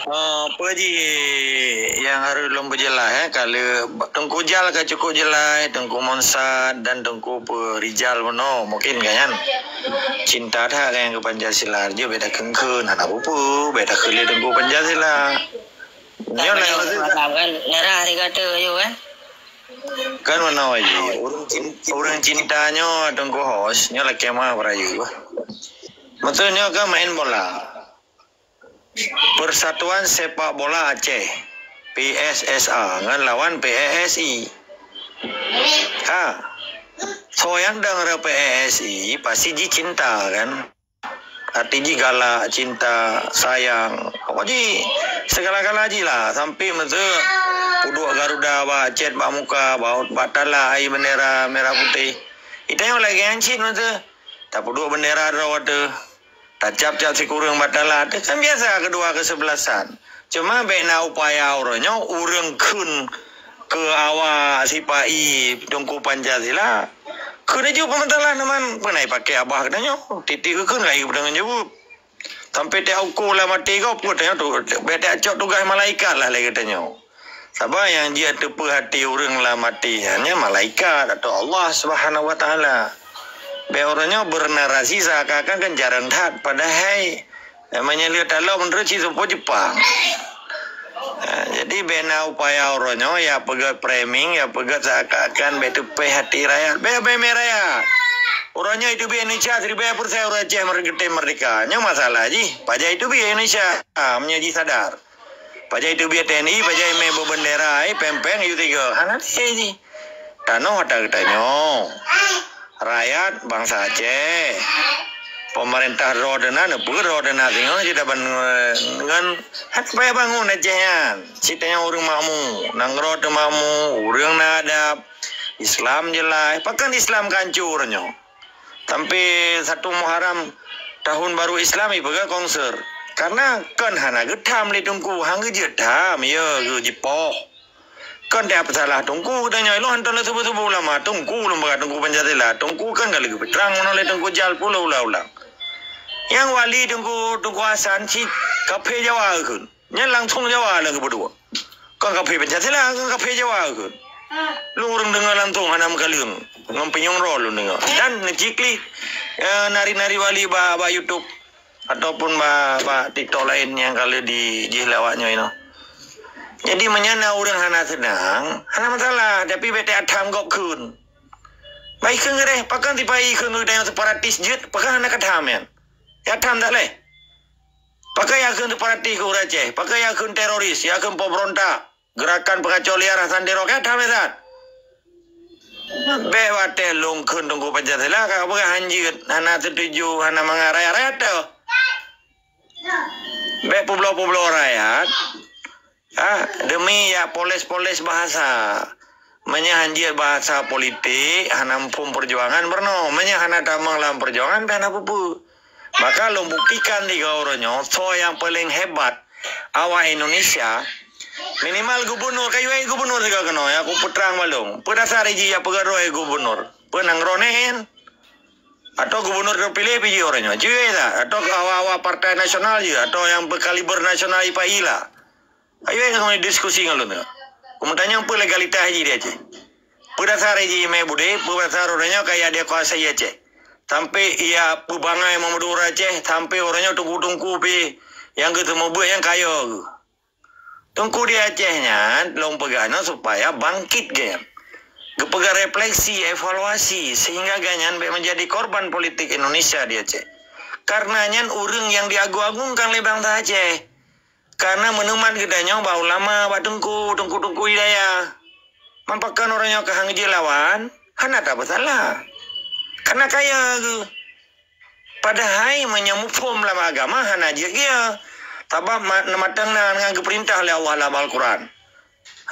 Oh, peue jih nyang harôh lôn peujeulaih, eh, ka lheueh Teungku Jal ka cukup jeulaih, Teungku Monsat dan Teungku Rijal bunoe, mungkin kan nyan. Cinta that kan keu Pancasila, jeuet beda kheun-kheun, hana peue-peue, beda kheun lé Teungku Pancasila. Nyoe lah maksud kan, nerah tiga tu je kan. Kan mana lagi? Urang cinta, urang cinta nyoe Teungku Hos, nyoe lakée ma berayu. Maksud nyoe kan main bola. Persatuan Sepak Bola Aceh, P S S A, ngon lawan P S S I. Ha. Soe nyang dang P S S I pasti jicinta kan. Hati jih galak, cinta, sayang. Pokok jih segala-gala jih lah. Sampai masa peuduek Garuda bak cet bak muka, bak, bak tala ai bendera merah putih. Itanyong lagée nyan cit masa. Tapeuduek bendera droe teuh. Tacap-cap sikureueng bak tala teuh. Kan biasa kedua kesebelasan. Cuma bék na upaya uroe nyoe ureuëng kheun keu awak sipa-i Teungku Pancasila. Kheun aju peumasalah neuman peunai pakai abah geutanyoe. Tieb-tieb geukheun ka geupeudong jaweueb. Sampai tieb ukoe lam até gob geutanyoe tu, bék tieb cok tugaih malaikat lah lé geutanyoe. Sabab nyang jeuet teupeu hati ureuëng lam até nyan, nyan malaikat atau Allah Subhanahu Wa Taala. Bék ureuëng nyoe berenarasi seakan-akan kan jarang that, padahai meunyoe lheueh talo meunurot si sumpo Jepang. Ha, jadi bék na upaya uroe nyoe ya peugét framing, ya peugét seakan-akan bék teupeh hati rakyat. Bék, bék mé rakyat. Uroe nyoe itu bi Indonesia seribu persen ureuëng Aceh merdeka, merdeka. Nyoe masalah jih. Pajan itu bi Indonesia. Ha, meunyoe jih sadar. Pajan itu bi T N I, pajan mé beubendera, eh, peng-peng, itu tiga. Hana lé jih. Tanoh ata geutanyoe. Rakyat bansa Aceh. Pemerintah droe teuna, neupeu droe teuna, singoh jeuet ban, eh, ngon hak payah bangun Aceh nyan. Cit tanyoe ureuëng makmu, nanggroe teumakmu, ureuëng na adab, Islam jeulaih. Pakon Islam ka hancô nyoe? Sampai satu Muharram, tahun baru Islam, ipeugah konser. Karena kon hana geutham lé Teungku, han geujeuet tham, ya, geujipoh. Kon tiep salah Teungku geutanyoe, ilôn hantom lôn subu-subu ulama. Teungku lôn peugah, Teungku Pancasila. Teungku kan ka lheueh geupeutrang meunan lé Teungku Jal puluh ulang-ulang. Nyang wali Teungku, Teungku Hasan cit kafé Jawa kheun. Nyan langsung Jawa lôn geupeudua. Kon kafé Pancasila, kon kafé Jawa kheun. Lôn ureuëng deungoe langsung hana meukaleueng. Ngon pinyueng droe lôn deungoe. Dan neucikli, eh, nari-nari wali bak, bak YouTube. Ataupun bak, bak TikTok laén nyang ka lheueh di, jih lé awak nyoe inoe. Jadi, meunyoe na ureuëng hana seunang, hana masalah, tapi bék tatham gob kheun. Bah ikheun geuréh, pakon tiep ikheun geutanyoe separatis jeuet, pakon hana katham nyan? Ya tham that lé. Pakon ya kheun separatis keu ureuëng Aceh, pakon ya kheun teroris, ya kheun pemberontak. Gerakan pengacau liar Hasan Tiro ka that, Hasan. Bék watée lôn kheun Teungku Pancasila ka peugah hanjeuet, hana setuju, hana mangat rakyat-rakyat teuh. Bék peubloe-peubloe rakyat. Ha, demi ya poles-poles bahasa. Meunyoe hanjeuet bahasa politik, hana muphom perjuangan beureunoe. Meunyoe hana tamong lam perjuangan, pih hana peue-peue. Maka lôn buktikan tiga uroe nyoe, soe nyang paleng hebat awak Indonesia, minimal gubunur, ka yue gubunur tiga keunoe, ya, ku peutrang bak lôn. Peue dasar jih ya peugah droe gubunur? Peue nanggroe nyan? Atau gubunur terpilih pih jih uroe nyoe? Jih ya, atau awak-awak partai nasional jih, atau nyang beukaliber nasional ipa ila? Ayo, eh, kami diskusi ngon lôn tu. Ku meutanyong peue legalitas jih di Aceh. Peue dasar jih mé budé, peue dasar uroe nyoe ka ya dia kuasai Aceh. Sampai ya peubangai Muhammad Ura Aceh, sampai uroe nyoe teungku-teungku pih nyang geuteumeubeuet nyang kaya geuh. Teungku di Aceh nyan lôn peugah nyoe supaya bangkit geuh. Geupeugah refleksi, evaluasi, sehingga gobnyan bék menjadi korban politik Indonesia di Aceh. Karena nyan ureuëng nyang diagung-agungkan lé bansa Aceh. Karena meunumat geutanyoe bak ulama, bak teungku, teungku-teungku hidayah. Meupakon uroe nyoe ka han jeuet lawan, hana tapeusalah. Karena kaya geuh. Padahai meunyoe muphom lam agama hana jeuet geuh. Sabab ma-, mantong na, na geupeurintah lé Allah lam Al-Quran.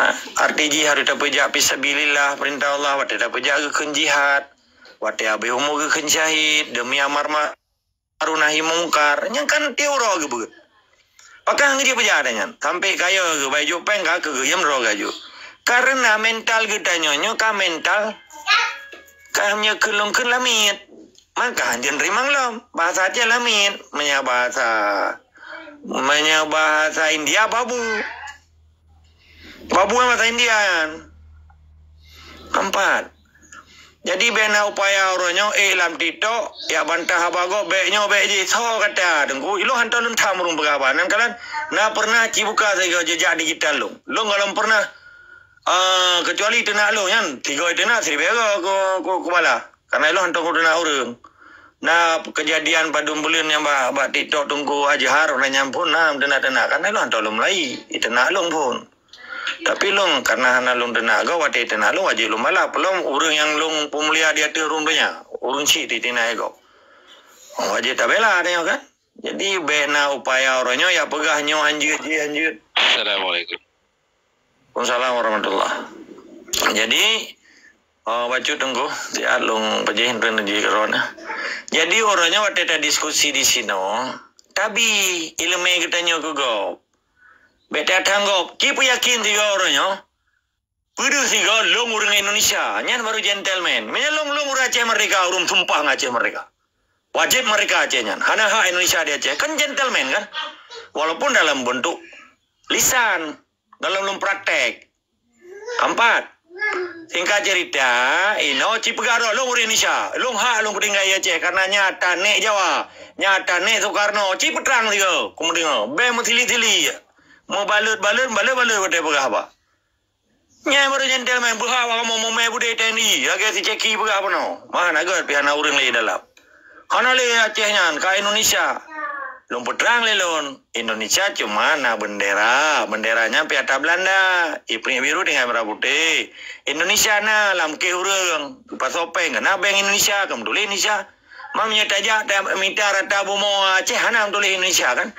Ha? Arti jih harôh tapeujak fisabilillah, peurintah Allah, watée tapeujak geukheun jihad, watée habéh umu geukheun syahid, demi amar ma-, ma'ruf nahi mungkar, nyan kan tiep uroe geubeuet. Pakon han jeuet peujak nyan? Sampai kaya geuh, bai jok péng ka keu geuyue meudroe gaju. Karena mental geutanyoe nyoe ka mental ka meunyoe kheun lôn kheun lamiet. Maka han jeuet teurimong lom. Bahasa Aceh lamiet, meunyoe bahasa, meunyoe bahasa India babu. Babu kan bahasa India kan? Empat. Jadi bék na upaya uroe nyoe, eh, lam TikTok, ya bantah haba gob, bék nyoe, bék jih, soe kata, Teungku, ilôn hantom lôn tham ureuëng peugah haba. Nyan kalon, na pernah cibuka sigoe jejak digital lôn. Lôn gohlom pernah, eh, kecuali teunak lôn nyan, sigoe teunak siribée goe ku, ku, ku bala. Karena ilôn hantom ku teunak ureuëng. Na kejadian padum buleuen nyang bak, bak TikTok Teungku Azhar, ureuëng nyan phon na teunak-teunak. Karena ilôn hantom lôn mulai, iteunak lôn phon. Tapi lôn karena hana lôn teunak gob, watée teunak lôn wajéb lôn balah. Peulom ureuëng nyang lôn peumulia di ateueh rhueng donya, ureuëng cit teunak gob. Wajéb tabela tanyoe kan? Jadi bék na upaya uroe nyoe ya peugah nyoe han jeuet, jih han jeuet. Assalamualaikum. Waalaikumsalam warahmatullah. Jadi, oh, bacut Teungku, siat lôn pajéh enten jih keudroe na. Jadi uroe nyoe watée tadiskusi di sinoe, tabi iéleumé geutanyoe keu gob. Bék tatanggop. Ci peuyakin sigoe uroe nyoe. Peudeuh sigoe lôn ureuëng Indonesia. Nyan baru gentleman. Meunyoe lôn, lôn ureuëng Aceh Merdeka, ureuëng sumpah ngon Aceh Merdeka. Wajéb merdeka Aceh nyan. Hana hak Indonesia di Aceh. Kan gentleman kan? Walaupun dalam bentuk lisan. Dalam lôn praktek. Keempat. Singkat cerita, inoe ci peugah droe lôn ureuëng Indonesia. Lôn hak lôn tinggai Aceh karena nyata nek Jawa. Nyata nek Soekarno. Ci peutrang sigoe. Ku meudeungoe. Bék meusili-sili. Meubalot-balot, balot-balot watée peugah haba. Nyan baru gentleman, beuhak awak kamoe mumé budé T N I, lagée si Ceki peugah bunoe. Mah na gét pih hana ureuëng lé dalam. Hana lé Aceh nyan, ka Indonesia. Lôn peutrang lé lôn, Indonesia cuma na bendera, bendera nyan piata Belanda, ipriek biru dengan merah putih. Indonesia na lam kéh ureuëng, pasoe péng, na bank Indonesia, keumudian Indonesia. Mam nyoe tajak ta-, mita rata bumoe Aceh hana meutuléh Indonesia kan?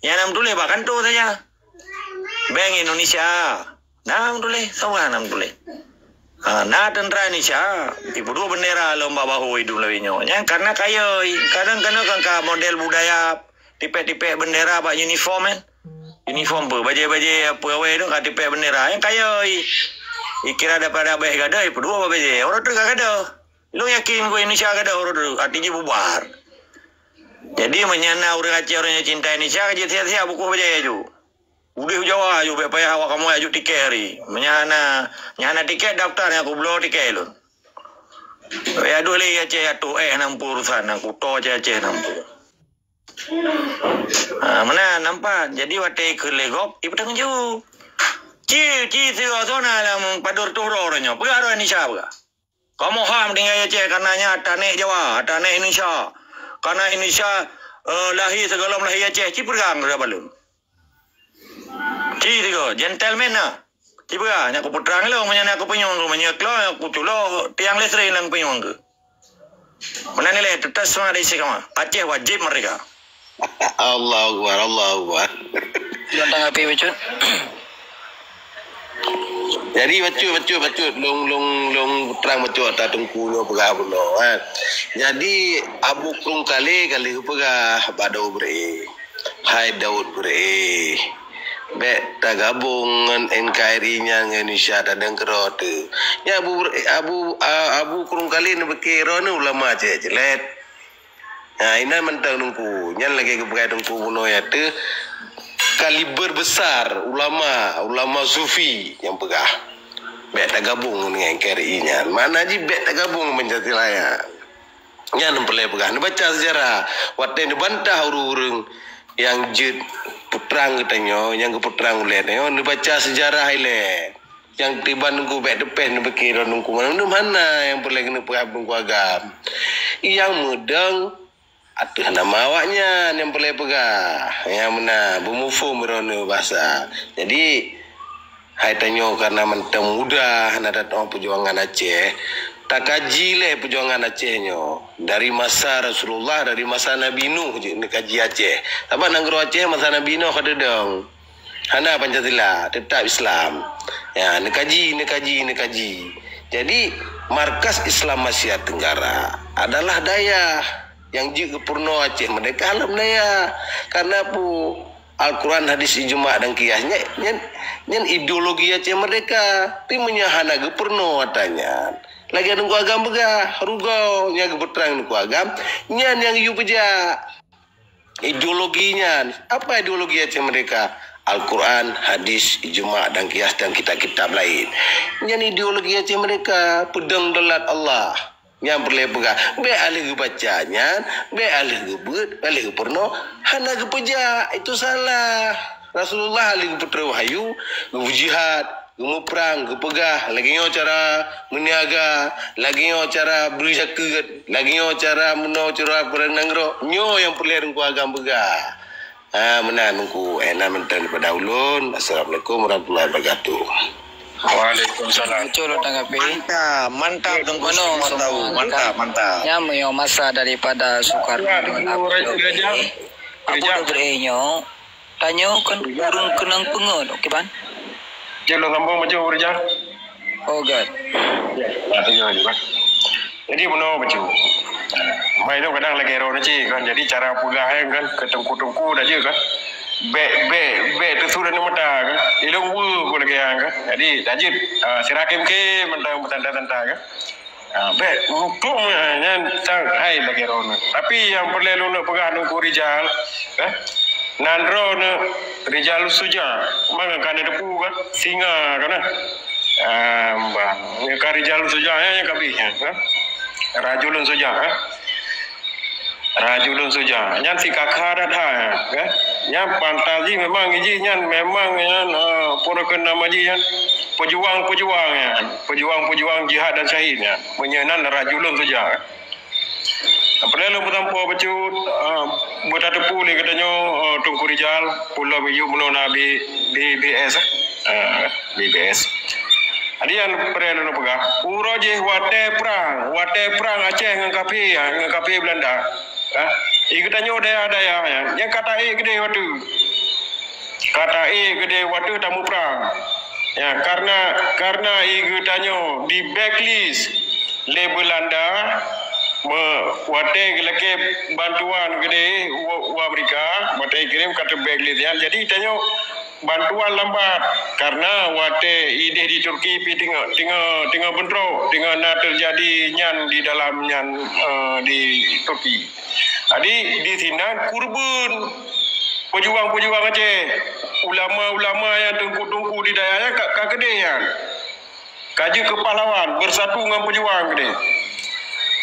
Nyang na meutuléh bak kantô saja. Bank Indonesia. Na meutuléh, soe hana meutuléh. Ha, na teuntra Indonesia, ipeuduek bendera lom bak bahô idum lawét nyoe. Nyan karena kayée, kadang-kadang kan ka model budaya tipék-tipék bendera bak uniform kan. Uniform peue, bajée-bajée peue awai tu ka tipék bendera. Nyan kayée. Ikira daripada bèk gadoh, ipeuduek bak bajée. Orang tu ka gadoh. Lôn yakin keu Indonesia ka ada ureuëng, arti jih bubar. Jadi, meunyo na ureuëng Aceh, ureuëng nyang cinta Indonesia, ka jeuet siap-siap bungkôh bajée aju. Udeh Jawa aju, bèk payah awak kamoe aju tiket hari. Meunyo hana, nyang hana tiket, daftar nyang kubloe tiket lôn. Ya, aduh lé Aceh atu, eh, nampu urusan, nang kuto Aceh, Aceh nampu. Ha, meunan nampak. Jadi, watée keu lé gob, ipeutanggong jaweueb. Ci, ci, sigoe sona lam padub turoe nyoe. Peugah roh Indonesia peugah. Kamoe ham tinggai Aceh, karena nyan tanek Jawa, tanek Indonesia. Karena Indonesia, eh, lahé sigohlom lahé Aceh, ci peurang dah balum. Ci tiga, gentleman na. Ci peurang, nyak kupeutrang lom, meunyo nyak kupeuyong, meunyo klo, nyak kuculo tiang listrik lam peuyong ke. Meunan nilai, tetap semangat dari istiqamah. Aceh wajib merdeka. Allahu Akbar, Allahu Akbar. Lantang api bacut. Jadi bacut, bacut, bacut. Long, long, long terang bacut atas Teungku nyoe peugah bunoe, kan. Jadi Abu Krung Kale ka lheueh peugah bak Daud Beureue. Hai Daud Beureue. Bèk tagabong ngon N K R I nyan ngon Indonesia tadong keudroe teuh. Nyan Abu Beureue, Abu, a-, Abu Krung Kale neubeuke droeneuh ulama Aceh ceulet. Ha, inan mantong Teungku. Nyan lagèe geupeugah Teungku bunoe ateuh kaliber besar ulama, ulama sufi nyang peugah. Bèk tagabong ngon N K R I nyan. Makna jih bèk tagabong ngon Pancasila nyan. Nyan peureulèe peugah. Neubaca seujarah. Watèe neubantah ureueng-ureueng nyang jeuet peutrang geutanyoe, nyang geupeutrang ulèe tanyoe, neubaca seujarah ilèe. Nyang tiban Teungku bèk teupèh neupike droe Teungku. Mana, mana nyang peureulèe keuneuk peugah Teungku agam. Nyang meudong ateueh nama awaknyan nyang peureulèe peugah. Nyang meunan, beumufhom droeneuh basa. Jadi, hai tanyoe karena mantong muda hana tateu'oh peujuangan Aceh, takaji lé peujuangan Aceh nyoe. Dari masa Rasulullah, dari masa Nabi Nuh jeuet neukaji Aceh. Sabab nanggroe Aceh masa Nabi Nuh ka teudong. Hana Pancasila, tetap Islam. Ya, neukaji, neukaji, neukaji. Jadi, markas Islam Asia Tenggara adalah dayah nyang jeuet geupeurunoe Aceh Merdeka lom dayah. Karena peue? Al-Quran, hadis, ijma dan qiyas. Nyan, nyan, nyan ideologi Aceh Merdeka. Tapi meunyo hana geupeurunoe ata nyan, lagèe Teungku Agam peugah, rugoe nyang geupeutrang Teungku Agam, nyan nyang geuyue peujak. Ideologi nyan, apa ideologi Aceh Merdeka? Al-Quran, hadis, ijma dan qiyas dan kitab-kitab laén. Nyan ideologi Aceh Merdeka, peudong dolat Allah. Nyan peureulèe peugah, bèk alèh geubaca nyan, bèk alèh geubeuet, bèk alèh geupeurunoe, hana geupeujak, itu salah. Rasulullah alèh geupeutrok wahyu, geupeujihat, geumuprang, geupeugah, lagèe nyoe cara meuniaga, lagèe nyoe cara bri zakeuet, lagèe nyoe cara meunoe cara peurang nanggroe. Nyoe nyang peureulèe Teungku Agam peugah. Ha, meunan Teungku. Eh, nyan mantong daripada ulôn. Assalamualaikum warahmatullahi wabarakatuh. Waalaikumsalam. Betul, Lutang Kapi. Mantap, mantap, Teungku. Mantap, mantap. Nyan meunyoe masa daripada Soekarno dengan Abu Rijal. Abu Rijal. Abu Rijal nyoe, tanyoe kan ureueng keunong peungeut, oke, Ban? Jeuet lôn sambung bacut, Abu Rijal. Oh, God. Ya, nah, tengok je, kan. Jadi, bunoe bacut. Mai nyoe kadang lagèe droeneuh cit, kan. Jadi, cara peugah, eh, kan, keu teungku-teungku dah jeuet, kan. Bèk, bèk, bèk teusu dan meuta, kan. Ilôn weue ku lagèe nyan, kan. Jadi, dah jeuet, ah, sira khém-khém mantong beusantai-santai, kan. Ah, bèk, huköm, ah, nyan sang hai lagèe droeneuh. Tapi nyang peureulèe lôn peugah Teungku Rijal, eh, nan droeneuh Rijal Suja, meunan ka neuteupeue kan, singa kan, eh. Ah, bah, nyan ka Rijal Suja, eh, nyang ka bih, eh. Rajulun Suja, eh. Rajulun Suja. Nyan si kakha that hai, kan? Nyan pantas jih memang jih nyan memang nyan, ha, peue kheun nama jih nyan. Pejuang-pejuang nyan. Pejuang-pejuang jihad dan syahid nyan. Meunyoe nan rajulun suja. Peureulèe lôn peusampoe bacut, ha, beutateupeue lé geutanyoe, ha, Teungku Rijal, peue lom yue meunoe na B-, B B S, ha, B B S. Jadi nyang peureulee lôn peugah, uroe jih watée prang, watée prang Aceh ngon kafé, ngon kafé Beulanda. Ha? I geutanyoe dayah-dayah nyan, nyang ka taék keudeh watée. Ka taék keudeh watée tamuprang. Ya, karena, karena i geutanyoe di-blacklist lé Beulanda, me-, watée geulakée bantuan keudeh u, u Amerika, watée kirém ka teu-blacklist nyan. Jadi tanyoe bantuan lambat, karena watée ideh di Turki pih teungoh, teungoh, teungoh beuntrok, teungoh na teujadi nyan di dalam nyan, eh, di Turki. Jadi di sinan kurban peujuang-peujuang Aceh, ulama-ulama nyang teungku-teungku di dayah nyan ka, ka keudeh nyan. Ka jeuet keu pahlawan, beusatu ngon peujuang keudeh.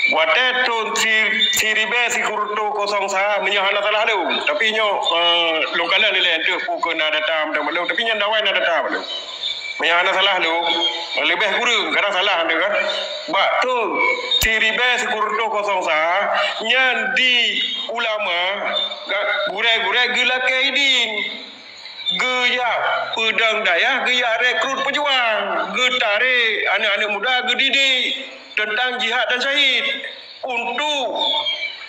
Watée thon si-, siribée sikureueng reutôh kosong sa, meunyoe hana salah lôn. Tapi nyoe, eh, lôn kalon ilée teuh peu keu na data mantong bak lôn, tapi nyan dawai na data bak lôn. Meunyoe hana salah lôn, leubeh kureueng, kadang salah teuh kan. Bak thon siribée sikureueng reutôh kosong sa, nyan di ulama, kan, gurée-gurée geulakée idin. Geujak peudong dayah, geujak rekrut peujuang, geutarek aneuëk-aneuëk muda geudidik teuntang jihad dan syahid untuk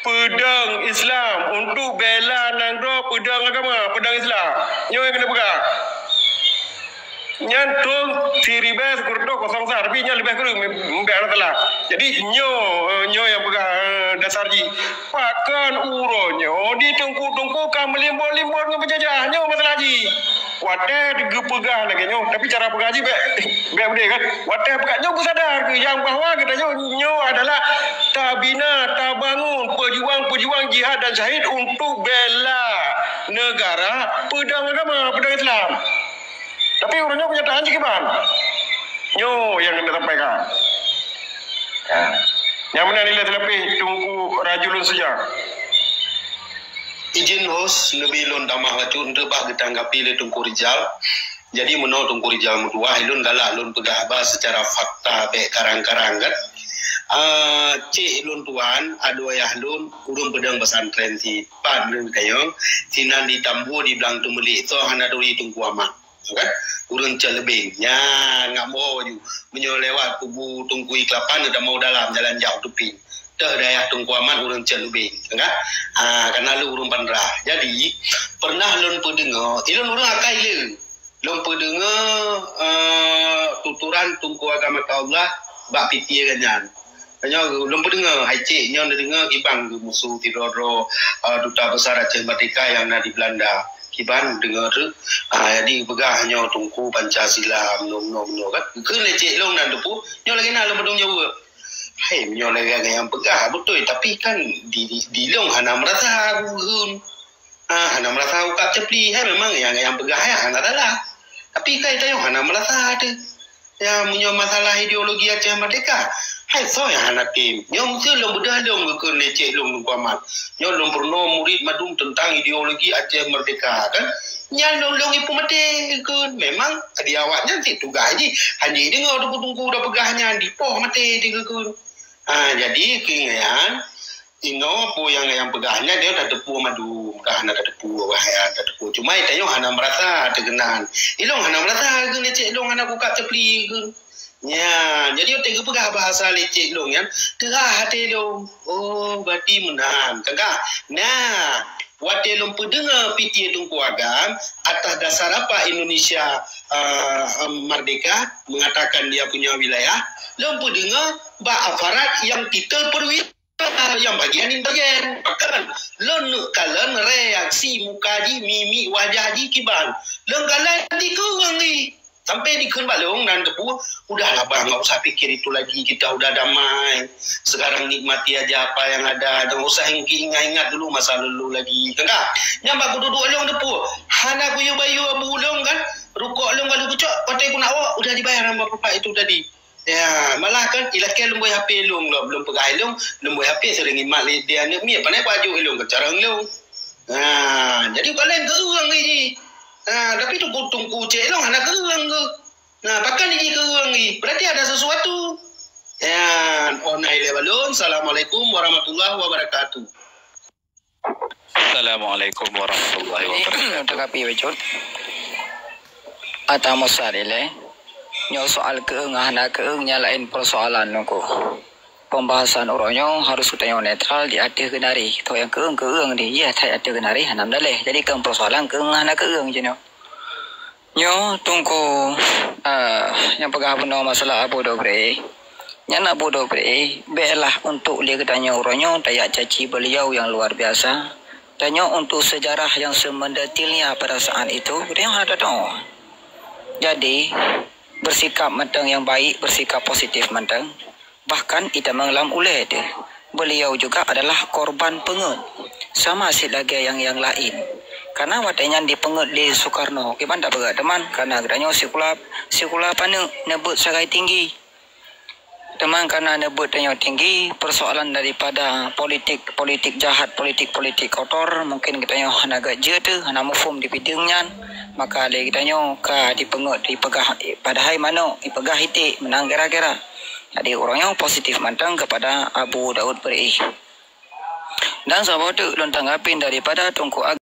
peudong Islam, untuk bela nanggroe, peudong agama, peudong Islam. Nyoe nyang keuneuk peugah. Nyan thon siribée sikureueng reutôh kosong sa, tapi nyan leubeh kureueng, meumbek hana salah. Jadi nyoe, nyoe nyang peugah, eh, dasar jih. Pakon uroe nyoe di teungku-teungku ka meulimbot-limbot ngon peujajah? Nyoe masalah jih. Watée geupeugah lagée nyoe, tapi cara peugah jih bék, bék beudeh kan. Watée peugah nyoe beusadar keu nyang bahwa geutanyoe nyoe adalah tabina, tabangun peujuang-peujuang jihad dan syahid untuk bela negara, peudong agama, peudong Islam. Tapi uroe nyoe keunyataan jih kiban. Nyoe nyang keuneuk sampaikan. Ya. Nyang meunan ilée seulapéh Teungku Rajulun Suja. Izin host, leubeh lôn tamah bacut untuk bah geutanggapi lé Teungku Rijal. Jadi meunoe Teungku Rijal meutuah, ilôn galak lôn peugah haba seucara fakta bék karang-karang kan. Ah, cék lôn tuan, adoe ayah lôn, ureuëng peudong pesantren si Pat lôn kayong, sinan di Tambua di Blang Teumeulik, soe hana turi Teungku Amat. Kan? Ureuëng Cot Leubeng. Nyan, ngak moe ju. Meunyoe lewat kubu Teungku Iklapan, udah mau dalam jalan jauh tupin. Teuh dayah Teungku Amat ureuëng Cot Leubeng. Kan? Ha, karena lôn ureuëng Pandrah. Jadi, pernah lôn peudeungoe, ilôn ureuëng akai le. Lôn peudeungoe, eh, tuturan Teungku Agama Allah bak pitie geuh nyan. Nyoe lôn peudeungoe, hai cék, nyoe neudeungoe kiban geuh musoh sidroe-droe, ah, Duta Besar Aceh Merdeka nyang na di Belanda. Kiban deungoe treuk, ah, jadi peugah nyoe Teungku Pancasila, meunoe, meunoe, meunoe kan. Kheun lé cék lôn nan teupeu, nyoe lagée na lôn peudeungoe jaweueb. Hai, nyoe lagée nyang peugah, beutôi, tapi kan di, di, di lôn hana meurasa kheun. Ah, hana meurasa ukab ceupli, hai memang nyang, nyang peugah nyan hana salah. Tapi kai tanyoe hana meurasa teuh. Ya, meunyoe masalah ideologi Aceh Merdeka, hai soe nyang hana tem. Nyoe meuseu lôn beudôh lôn geukheun lé cék lôn Teungku Amat. Nyoe lôn peurunoe murit mandum teuntang ideologi Aceh Merdeka kan. Nyan lôn, lôn ipeumaté geukheun. Memang di awak nyan cit tugaih jih. Hana deungoe teungku-teungku dah peugah nyan, dipoh maté di geukheun. Ha, jadi keu nyan, inoe peue nyang, nyang peugah nyan, dia tateupeue mandum, ka hana tateupeue, wah, ya, tateupeue. Cuma tanyoe hana meurasa teuh keunan. Ilôn hana meurasa keu lé cék lôn hana kukab ceupli keu. Nya, jadi watée geupeugah bahasa lé cék lôn nyan, teurah até lôn. Oh, berarti meunan. Kan ka? Nah, watée lôn peudeungoe pitie Teungku Agam, atas dasar apa Indonesia, eh, merdeka, mengatakan dia punya wilayah, lôn peudeungoe bak aparat nyang titel perwira, nyang bagian intelijen. Kan? Lôn neuk kalon reaksi muka jih, mimik wajah jih kiban. Lôn kalon dikeureueng jih. Sampai dikheun bak lôn nan teupeu, "Udahlah, Bah, nggak usah pikir itu lagi. Kita udah damai. Sekarang nikmati aja apa yang ada. Jangan usah ingat-ingat dulu masa lalu lagi." Kan ka? Nyan bak kuduek-duek lôn teupeu. Hana kuyue bayeue bu lôn kan. Rukok lôn ka lôn kucok, watée kunak woe, udah dibayar sama bapak itu tadi. Ya, malah kan, ilakée lôn bui H P lôn, lôn, lôn peugah lôn, lôn bui H P sering imat lé di aneuëk miet, pandai kuajuk lôn, keucarong lôn. Ha, jadi bukan lain keureueng lagi. Ha, tapi teungku-teungku cék lôn hana keureueng ke. Nah, pakon jih keureueng jih? Berarti ada sesuatu. Ya, online level lôn. Assalamualaikum warahmatullahi wabarakatuh. Assalamualaikum warahmatullahi wabarakatuh. Tanggapi bacut. Ata Musa ilée. Nyoe soal keueung hana keueung nyan laén persoalan Teungku. Pembahasan uroe nyoe harus geutanyoe netral di ateueh geunari. Toh nyang keueung, keueung di, iya that ateueh geunari hana meudaleh. Jadi kan persoalan keueung hana keueung jinoe. Nyoe Teungku, ah, nyang peugah bunoe masalah Abu Dobre. Nyan Abu Dobre, bèklah untuk lé geutanyoe uroe nyoe tajak caci beliau yang luar biasa. Tanyoe untuk sejarah yang semendetilnya pada saat itu, geutanyoe hana tadoe. Jadi, bersikap mantong yang baik, bersikap positif mantong. Bahkan itamong lam ulèe teuh, beliau juga adalah korban peungeuet, sama cit lagèe nyang, nyang laén. Karena watèe nyan dipeungeuet lé Soekarno, kiban tapeugah teuma, karena geutanyoe sikula, sikula paneuk neubeuet sagai tinggi. Teuma karena neubeuet tanyoe tinggi, persoalan daripada politik, politik jahat, politik-politik kotor, mungkin geutanyoe hana gèt jeuet teuh, hana muphom di bidang nyan, maka lé geutanyoe ka dipeungeuet, dipeugah, padahai manok, dipeugah iték, meunan kira-kira. Jadi, uroe nyoe positif mantong kepada Abu Daud Bri. Dan saboh teuk lôn tanggapin daripada Teungku Ag-